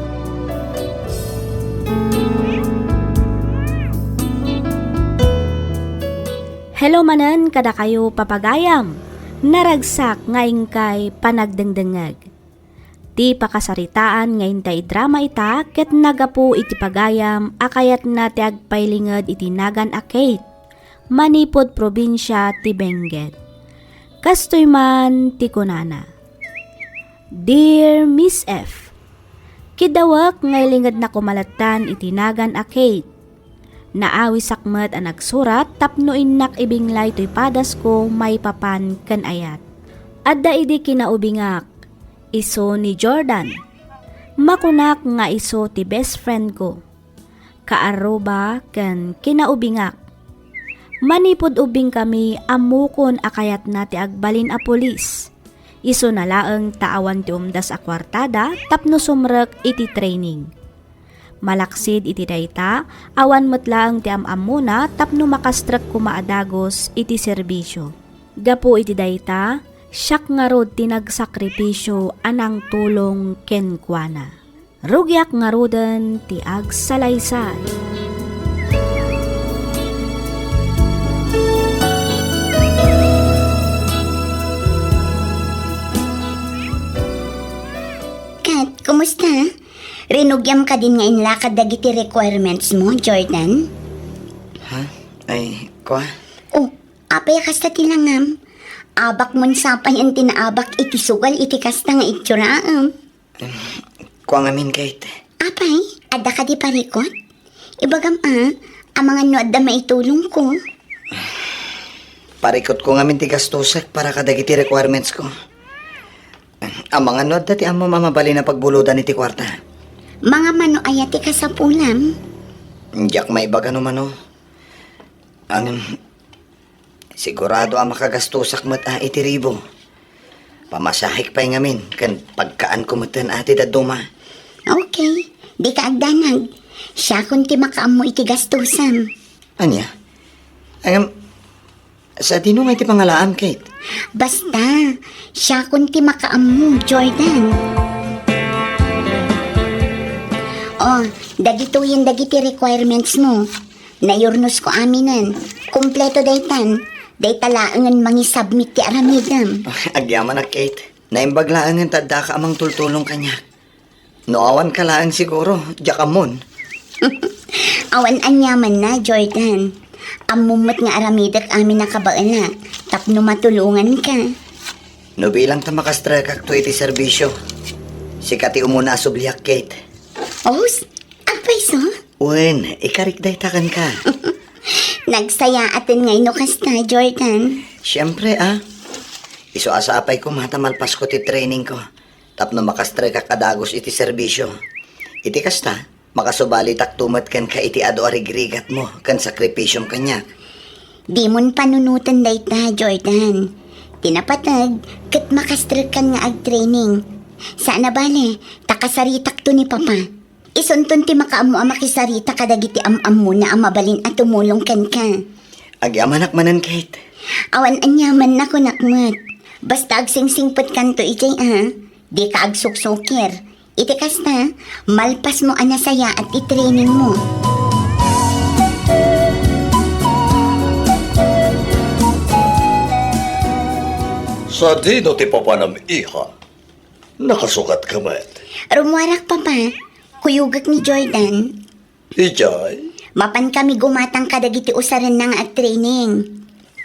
Hello manen kadakayo, papagayam. Naragsak nga inkay panagdengdengngeg. Ti pakasaritaan nga intay idrama ita ket nagapu iti pagayam a kayatna ti agpailinged iti nagan a Kate manipud probinsia ti Benguet. Kastoy man ti kunana, "Dear Miss F, kiddawek nga ilingedna koma lattan iti nagan a Kate. Naawisak met a nagsurat tapno innak ibinglay toy padasko maipapan ken ayat. Adda idi kinaubingak, isu ni Jordan. Makunak nga isu ti best friend ko, kaarruba ken kinaubingak. Manipud ubbingkami, ammokon a kayatna ti agbalin a pulis. Isuna laeng ta awan ti umdas a kuartada tapno sumrek iti training. Malaksid iti dayta, awan met laeng ti am-ammona tapno makastrek koma a dagus iti serbisio. Gapu iti dayta, siak ngarud ti nagsakripisio a nangtulong kenkuana. Rugiak ngaruden ti agsalaysay." Kat, kumusta? Rinugiam kadin nga inlakad dagiti requirements mo, Jordan? Ha? Ay, kua? Oh, apay a kasta ti langam? Abak mon sapayan ti naabak iti sugal iti kasta nga itsuraem. Kua ngamin, Kate. Apay, adda kadi parikot? Ibagam a, amangan no adda maitulongko. Parikotko ngamin ti gastosek para kadagiti requirements ko. Amangan no adda ti ammom a mabalin a pagbulodan iti kuarta. Mangam no aya ti kasapulam? Diak maibaga no mano. Ngem, sigurado a makagastosak met a iti ribu. Pamasahek pay ngamin, ken pagkaanko metten a ti dadduma. Okay, dika agdanag. Siakon ti makaammo iti gastosam. Ania? Ngem, sadino nga iti pangalaam, Kate? Basta, siakon ti makaammo, Jordan. Oh, dagitoyen dagiti requirements mo. Nayurnosko aminen. Kompleto daytan. Dayta laengen mangisubmit ti aramidem. Agyamanak, Kate. Naimbag laengen ta addaka a mangtultulong kaniak. No awanka laeng siguro, diak ammon. Awan aniamanna, Jordan. Ammom met nga aramidek amin a kabaelak tapno matulonganka. No bilang ta makastrekakto iti serbisio, sika ti umuna a subliak, Kate. Os, agpayso? Wen, ikarik dayta kenka. Nagsayaaten ngay no kasta, Jordan. Siempre, a. Isu a sapay koma ta malpasko ti trainingko tapno makastrekak a dagus iti serbisio. Iti kasta, makasubalitakto met kenka iti adu a rigrigatmo ken sakripisiom kaniak. Dimon panunoten dayta, Jordan. Ti napateg, ket makastrekkan nga agtraining. Saan a bale, ta kasaritakto ni Papa. Isunton ti makaammo a makisarita kadagiti am-ammona a mabalin a tumulong kenka. Agyamanak manen, Kate. Awan aniamanna, kunak met. Basta agsingsingpetkanto idiay, a. Dika agsuksukir. Iti kasta, malpasmo a nasayaat ti trainingmo. Sadino ti papanam, iha? Nakasukatka met? Rummuarak, Papa. Kuyogek ni Jordan. Idiay? Mapankami gumatang kadagiti usarenna nga agtraining.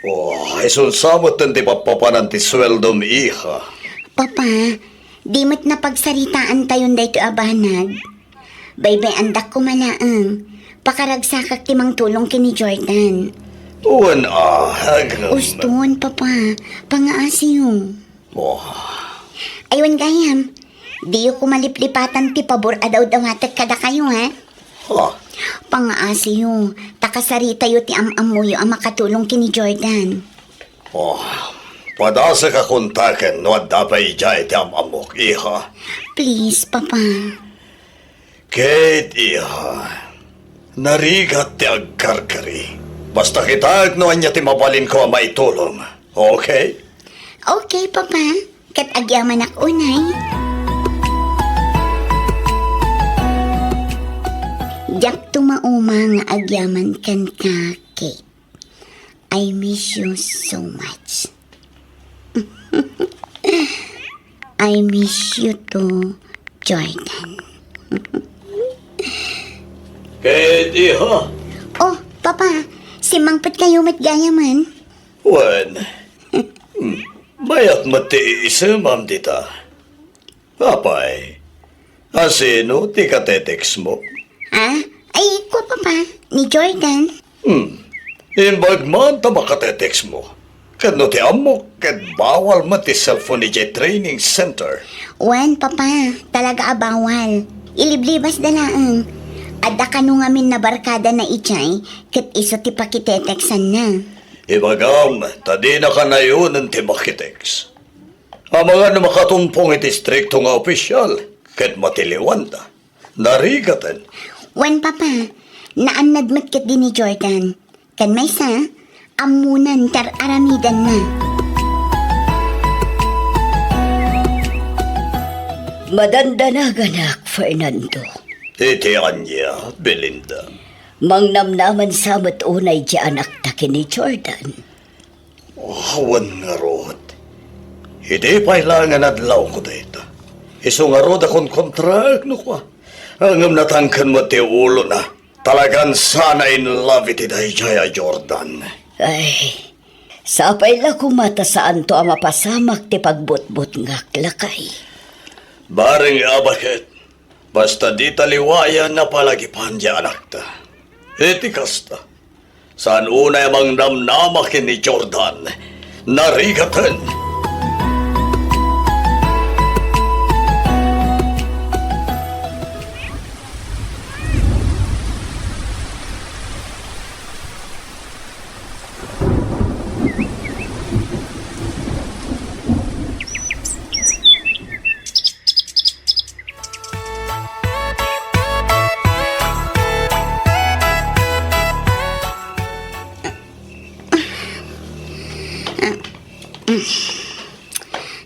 Oh, isunsa metten ti pappapanan ti sueldom, iha? Papa, di met napagsaritaantayon daytoy a banag. Baybay-andak koma laeng. Pakaragsakak ti mangtulong ken ni Jordan. Wen a, agam. Uston, Papa. Pangaasiyo. Oh. Ay, wen gayam, diyo koma liplipatan ti pabor a dawdawatek kadakayo, ha? Ha? Pangaasiyo, ta kasaritayo ti am-ammoyo a makatulong ken ni Jordan. Oh, padasek a kontaken no adda pay idiay ti am-ammok, iha. Please, Papa. Kate, iha, narigat ti agkarkari. Basta kitaek no ania ti mabalinko a maitulong. Okay? Okay, Papa. Ket agyamanak unay. Diak tumauma nga agyaman kenka, Kate. I miss you so much. I miss you too, Jordan. Ket iha? Oh, Papa, simmangpet kayo met gayam. Wen, hmm, mayat met ti iisemam dita. Apay, a sino ti katetext mo? Ah, ay, kua, Papa, ni Jordan. Hmm. Imbag man ta makatetext mo. Ket no ti ammok, ket bawal met ti cellphone idiay training center. Wen, Papa, talaga a bawal. Iliblibasda laeng. Adda kano ngamin nabarkadana idiay, ket isu ti pakiteteksanna. Ibagam, ta dina kanayonen ti makitext. Amangan no makatumpong iti istrikto nga opisyal, ket matiliwanda. Narigaten. Wen, Papa, naannad met ketdi ni Jordan. Ken maysa, ammonan ti ar-aramidenna. Madandanaganak, Fernando. Iti ania, Belinda? Mangnamnaman sa met unay ti anakta ken ni Jordan. Awan ngarud. Idi pay laeng nga adlawko dayta. Isu ngarud a konkontraek no kua. Ngem natangken met ti ulona. Talagan sana in love iti daydiay a Jordan. Ay, sapay la koma ta saanto a mapasamak ti pagbutbutngak, lakay. Bareng a baket, basta dita liwayan a palagipan ti anakta. Iti kasta, saan unay a mangnamnama ken ni Jordan. Narigaten.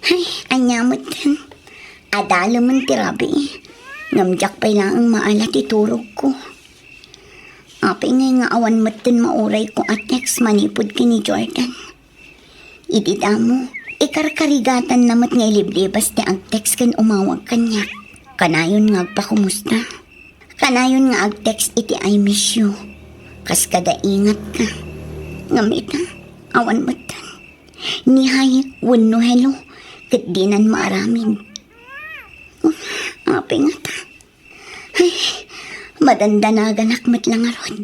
Ay, ania metten? Adalemen ti rabii. Ngem diak pay laeng maala ti turogko. Apay ngay nga awan metten maurayko a text manipud ken ni Jordan? Idi damo, ikarkarigatanna met nga iliblibas ti agtext ken umawag kaniak. Kanayon nga agpakumusta. Kanayon nga agtext iti "I miss you." Kas kada ingatka. Ngem ita, awan metten. Ni hi wenno hello, ket dinan maaramid. Apay ngata? Ay, madandanaganak met la ngarud.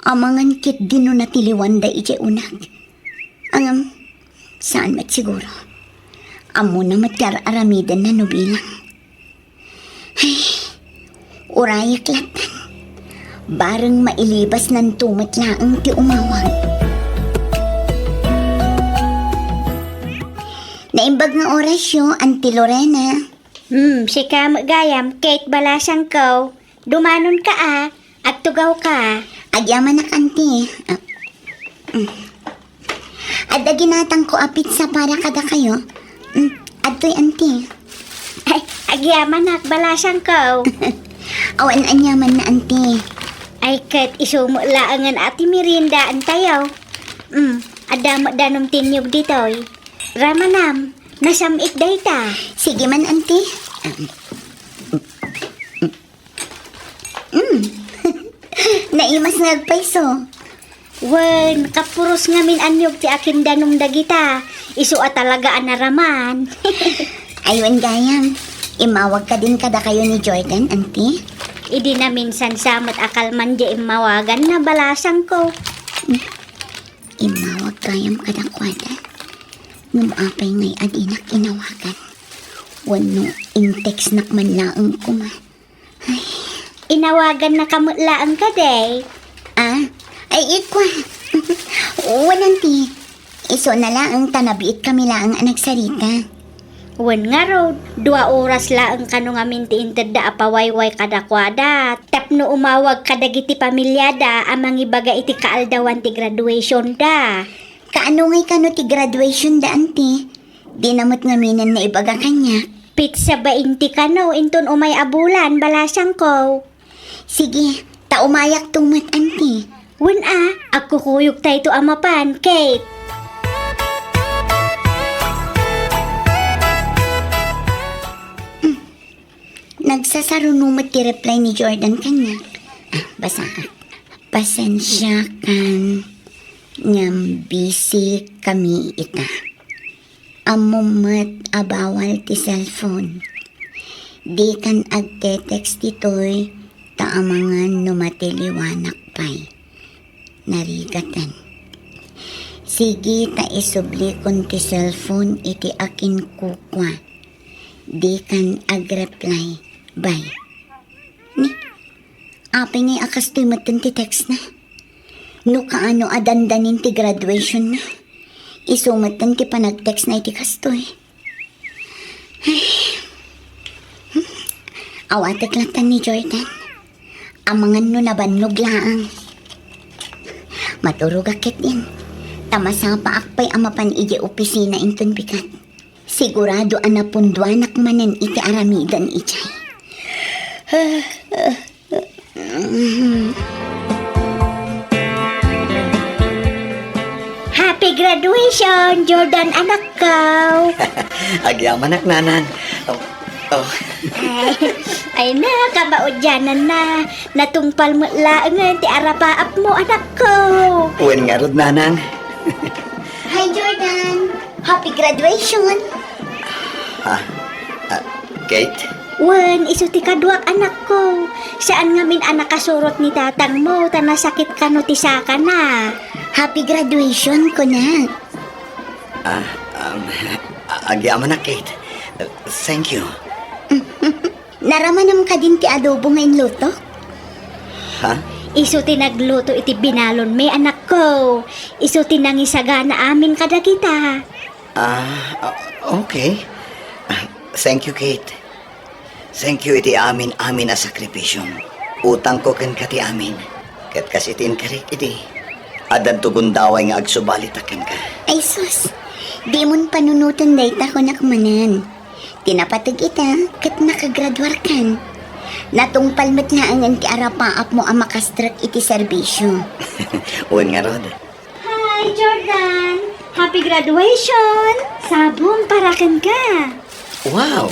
Amangan ketdi no natiliwanda idiay unak. Ngem, saan met siguro. Ammona met ti ar-aramidenna no bilang. Ay, urayek lattan. Bareng mailibasnanto met laeng ti umawag. Naimbag nga orasyo, Auntie Lorena. Hmm, sika met gayam, Kate balasangko. Dumanonka a, agtugawka. Agyamanak, Auntie. Ah, mm. Adda ginatangko a pizza para kadakayo. Mm, adtoy, Auntie. Ay, agyamanak, balasangko. Awan aniamanna, Auntie. Ay, ket isu met laengen a ti meriendaentayo. Mm, adda met danom ti niyog ditoy. Ramanam, nasam-it dayta. Sige man, Auntie. Mm. Naimas nga agpayso. Wen, kapuros ngamin a niyog ti akindanom dagita. Isu a talaga a naraman. Ay, wen gayam. Immawag kadin kadakayo ni Jordan, Auntie? Idi naminsan sa met a kalman diay immawaganna, balasangko. Immawag gayam kadakuada. Ngem apay ngay a dinak inawagan? Wenno intextnak man laeng koma? Ay. Inawagannaka met laeng kadi? Ah? Ay, ikua. Wen, Auntie. Isuna laeng ta nabiitkami laeng a nagsarita. Wen ngarud, dua oras laeng kano ngamin ti intedda a pawayway kadakuada tapno umawag kadagiti pamiliada a mangibaga iti kaaldawan ti graduationda. Kaano ngay kano ti graduationda, Auntie? Dina met ngaminen naibaga kaniak. Petsa bainte kano inton umay a bulan, balasangko. Sige, ta umayakto met, Auntie. Wen a, agkukuyogtayto a mapan, Kate. Nagsasaruno met ti reply ni Jordan kaniak. Ah, basaak. Pasensiakan ngem busy kami ita. Ammom met a bawal ti cellphone. Dikan agte-text ditoy ta amangan no matiliwanak pay. Narigaten. Sige ta isublikon ti cellphone iti akinkukua. Dikan agreply. Bye. Ni, apay ngay a kastoy metten ti text na? No kaano a dandanin ti graduation na? Isu metten ti panag-text na iti kastoy. Ay. Awatek latta ni Jordan. Amangan no nabannog laeng. Maturogak ketdin. Ta masapaak pay a mapan idiay opisina inton bigat. Sigurado a napunduanak manen iti aramiden idiay. Happy graduation, Jordan, anakko! Agyamanak, nanang. Oh, oh. Ay, ay na, kamaudiananna. Natungpal met laengen ti arapaapmo, anakko. Wen ngarud, nanang. Hi, Jordan. Happy graduation. Ah, ah, Kate? Wen, isu ti kaduak, anakko. Saan ngamin a nakasurot ni tatangmo, ta nasakit kano ti sakana. Happy graduation, kunak. Ah, um, agyamanak, Kate. Thank you. Naramanam kadin ti adobo nga inluto? Ha? Isu ti nagluto iti binalonmi, anakko. Isu ti nangisagana amin kadagita. Ah, ah, okay. Ah, thank you, Kate. Thank you iti amin-amin a sakripisyo. Utangko kenka ti amin. Ket kas iti inkarik idi, addanto gundaway nga agsubalitak kenka. Ay sus, dimon panunoten dayta, kunak manen. Ti napateg ita, ket nakagraduarkan. Natungpal met laengen ti arapaapmo a makastrek iti serbisyo. Wen ngarud. Hi, Jordan! Happy graduation! Sabong para kenka! Wow!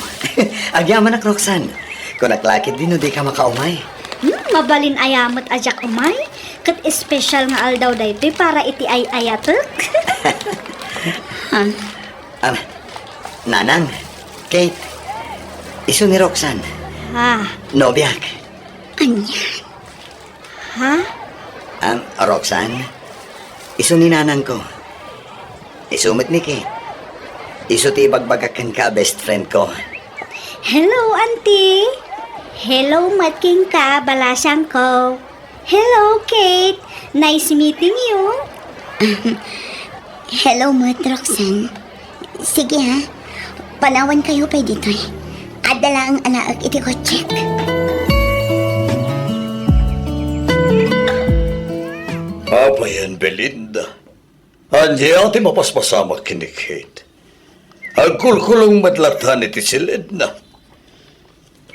Agyamanak, Roxanne. Kunak la ketdi no dika makaumay. Hmm, mabalin aya met a diak umay. Ket espesyal nga aldaw daytoy para iti ay-ayatek. Ha? Ah, Nanang, Kate, isu ni Roxanne. Ah. Nobiak. Ania? Ha? Am, Roxanne, isu ni nanangko. Isu met ni Kate. Isu ti ibagbagak kenka a best friend ko. Hello, auntie. Hello met kenka, balasangko. Hello, Kate. Nice meeting you. Hello met, Roxanne. Sige, ha. Panawankayo pay ditoy. Adda laeng alaek iti kotsek. Apayen, Belinda. Ania ti mapaspasamak ken ni Kate? Agkulkulong met latta iti silidna.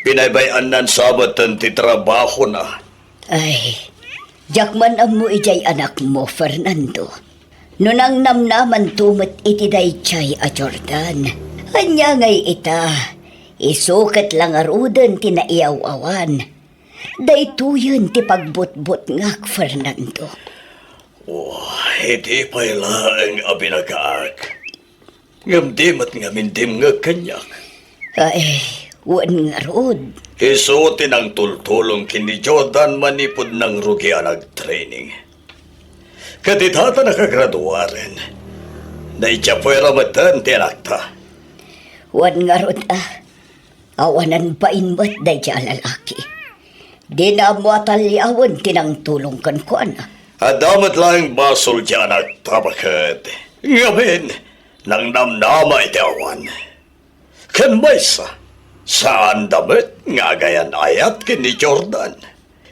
Binaybay-annan sa metten ti trabahona. Ay, diak man ammo idiay anakmo, Fernando. No nangnamnamanto met iti daydiay a Jordan, ania ngay ita? Isu ket la ngaruden ti naiyaw-awan. Daytoyen ti pagbutbutngak, Fernando. Oh, idi pay laeng a binagaak. Ngem di met ngamin dimngeg kaniak. Ay, wen ngarud. Isu ti nangtultulong ken ni Jordan manipud nangrugi a nagtraining. Ket ita ta nakagraduaren, naidiapuera metten ti anakta. Wen ngarud a, awanan bain met daydiay a lalaki. Dina ammo a taliawen ti nangtulong kenkuana. Adda met laeng basol ti anakta baket. Ngamin, nangnamnama iti awan. Ken maysa, saanda met nga agayan-ayat ken ni Jordan.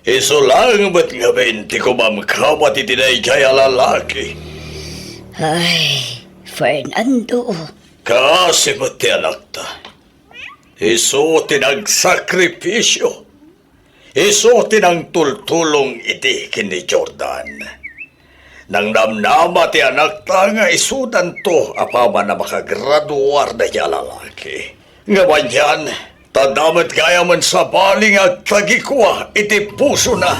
Isu laeng met ngamin ti kumamkabat iti daydiay a lalaki. Ay, Fernando. Kaasi met ti anakta. Isu ti nagsakripisyo. Isu ti nangtultulong idi ken ni Jordan. Nangnamnama ti anakta nga isudanto apaman a makagraduar daydiay a lalaki. Ngem anian, Ta adda met gayamen sabali nga agtagikua iti pusona.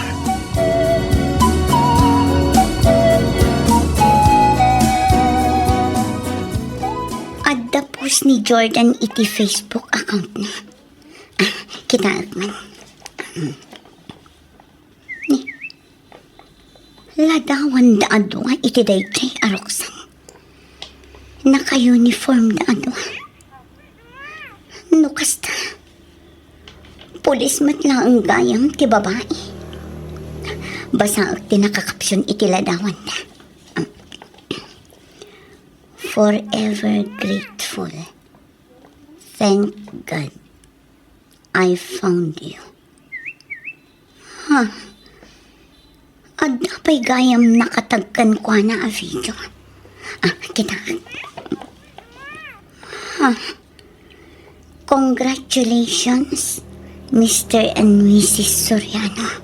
Adda post ni Jordan iti Facebook account-na. Ah, kitaek man. Ni, ladawanda a dua iti daytoy a ruksan. Naka-uniformda a dua. No kasta, pulis met laeng gayam ti babai. Basaek ti nakakapsion iti ladawanda. Forever grateful. Thank God I found you. Ha? Adda pay gayam nakatag kenkuana a video. Ah, kita. Ha? Congratulations, Mister and Missus Soriano.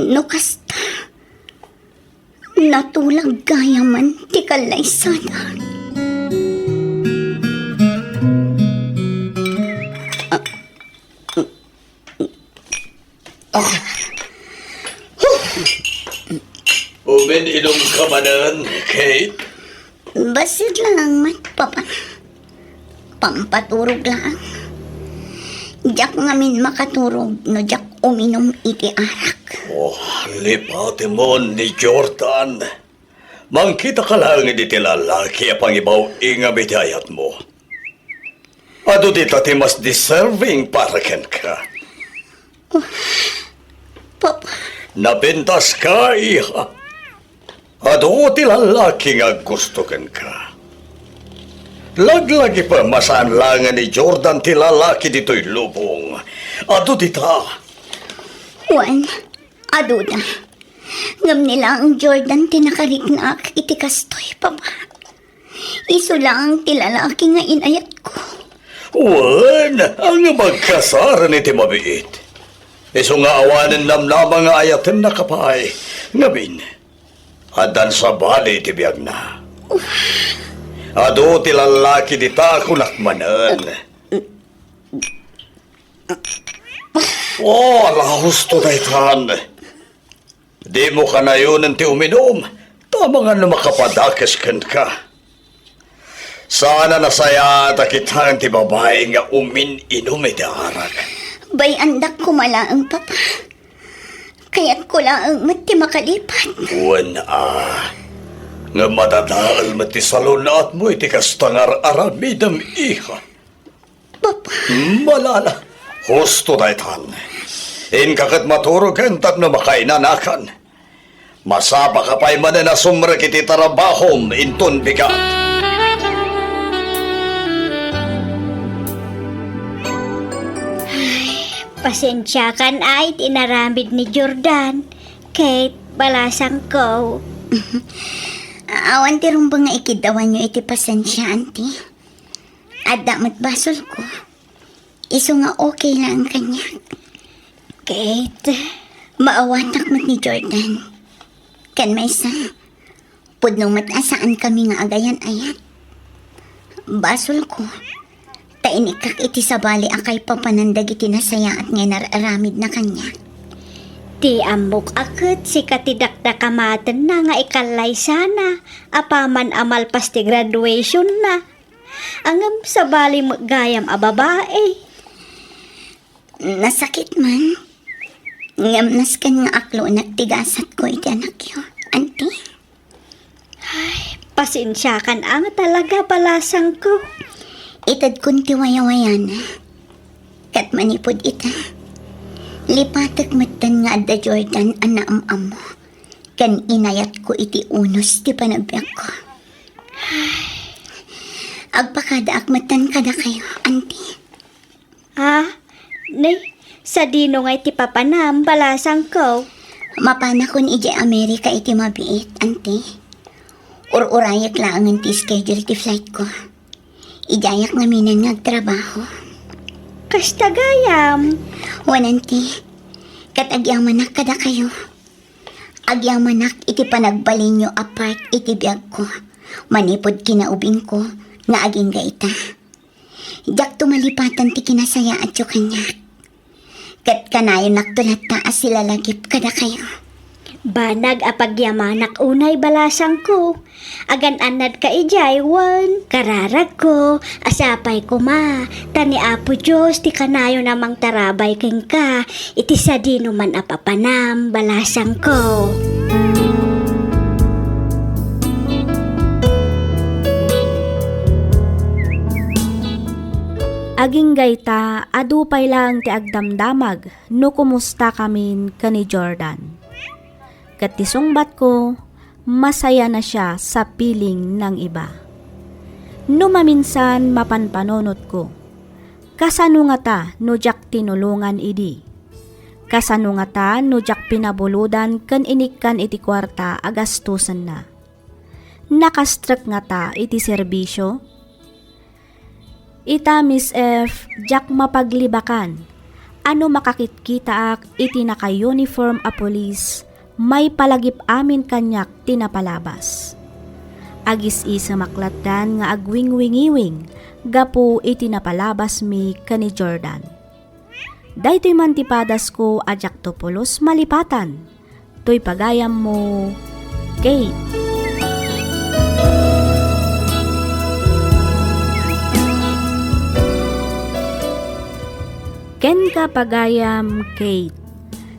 No kasta, natulag gayamen ti kallaysada. Ah, ah. Umin-inumka manen, Kate? Bassit laeng met, Papa. Pampaturog laeng. Diak ngamin makaturog no diak uminum iti arak. Oh, lipatemon ni Jordan. Mangkitaka laeng iti lalaki a pangibaw-ingam iti ayatmo. Adu dita ti mas deserving para kenka. Papa. Napintaska, iha. Adu ti lalaki nga aggusto kenka. Laglagipem a saan laeng ni Jordan ti lalaki ditoy lubong. Adu dita. Wen, aduda. Ngem ni laeng Jordan ti nakariknaak iti kastoy, Papa. Isu laeng ti lalaki nga inayatko. Wen, ngem agkasaren iti mabiit. Isu nga awanen namnama nga ayatennaka pay. Ngamin, addan sabali iti biagna. Adu ti lalaki dita, kunak manen. Oh, ala, husto daytan. Dimo kanayonen ti uminum, ta amangan no makapadakes kenka. Saan a nasayaat a kitaen ti babai nga umin-inum iti arak. Bay-andak koma laeng, Papa. Kayatko laeng met ti makalipat. Wen a, ngem madadael met ti salun-atmo iti kasta nga ar-aramidem, iha. Papa. Malala. Husto daytan. Inka ket maturogen tapno makainanakan. Masapaka pay manen a sumrek iti trabahom inton bigat. Ay, pasensiakan ay ti inaramid ni Jordan. Kate, balasangko. Awan ti rumbeng nga ikiddawanyo iti pasensia, Auntie. Adda met basolko. Isu nga okay laeng kaniak. Kate, maawatak met ni Jordan. Ken maysa, pudno met a saankami nga agayan-ayat. Basolko, ta inikkak iti sabali a kaipapanan dagiti nasayaat nga inar-aramidna kaniak. Ti ammok a ket sika ti dakdakamatenna nga ikallaysana apaman a malpas ti graduationna. Ngem sabali met gayam a babai. Nasakit man. Ngem nasken nga aklonak ti gasatko iti anakyo, Auntie. Ay, pasensiakan a nga talaga, balasangko. Itedkon ti wayawayana. Ket manipud ita, lipatek metten nga adda Jordan a naam-ammo ken inayatko iti unos ti panagbiagko. Agpakadaak metten kadakayo, Auntie. Ah, ne, sadino ngay ti papanam, balasangko? Mapanakon idiay Amerika iti mabiit, Auntie. Ur-urayek laengen ti schedule ti flightko. Idiayak ngaminen nga agtrabaho. Kasta gayam. Wen, Auntie, ket agyamanak kadakayo. Agyamanak iti panagbalinyo a part iti biagko manipud kinaubingko nga agingga ita. Diakto malipatan ti kinasayaatyo kaniak. Ket kanayonakto latta a silalagip kadakayo. Banag a pagyamanak unay, balasangko. Agan-annadka idiay wen kararagko a sapay koma, ta ni Apo Dios ti kanayon a mangtarabay kenka iti sadinoman a papanam, balasangko. Agingga ita, adu pay laeng ti agdamdamag no kumustakamin ken ni Jordan. Ket ti sungbatko, masayana sia sa piling nang iba. No maminsan, mapanpanunotko, kasano ngata no diak tinulongan idi? Kasano ngata no diak pinabulodan ken inikkan iti kuarta a gastusenna? Nakastrek ngata iti serbisio? Ita, Miss F, diak mapaglibakan a no makakitkitaak iti naka-uniform a pulis, maipalagip amin kaniak ti napalabas. Agis-isemak lattan nga agwingwingiwing gapu iti napalabasmi ken ni Jordan. Daytoy man ti padasko a diakto pulos malipatan. Toy pagayammo, Kate. Kenka, pagayam Kate,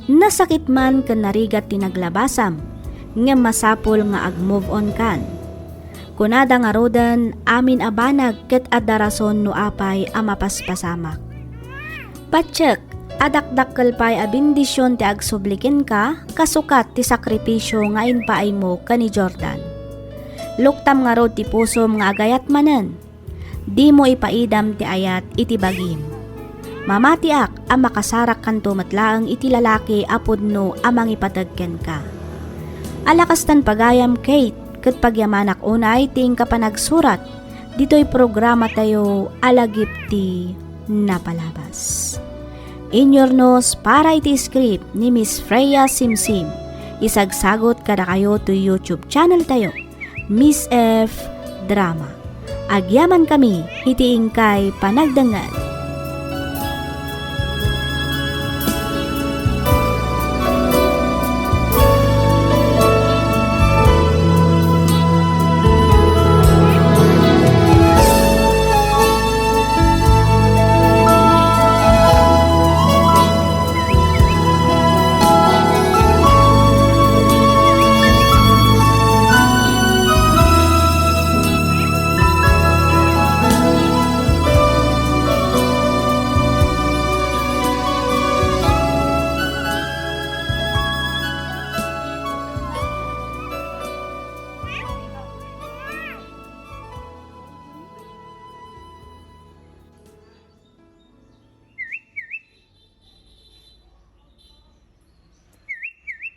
nasakit man ken narigat ti naglabasam, ngem masapul nga ag-move on kan. Kunada ngaruden, amin a banag ket adda rason no apay a mapaspasamak. Patiek a dakdakkel pay a bendision ti agsubli kenka kasukat ti sakripisio nga impaaymo ken ni Jordan. Luktam ngarud ti pusom nga agayat manen. Dimo ipaidam ti ayat iti bagim. Mamatiak a makasarakkanto met laeng iti lalaki a pudno a mangipateg kenka. Ala kastan, pagayam Kate, ket pagyamanak unay ti inka panagsurat ditoy programatayo a Lagip ti Napalabas. Inyurnos para iti script ni Miss Freya Simsim. Isagsagot kadakayo toy YouTube channel tayo, Miss F Drama. Agyamankami iti inkay panagdengngeg.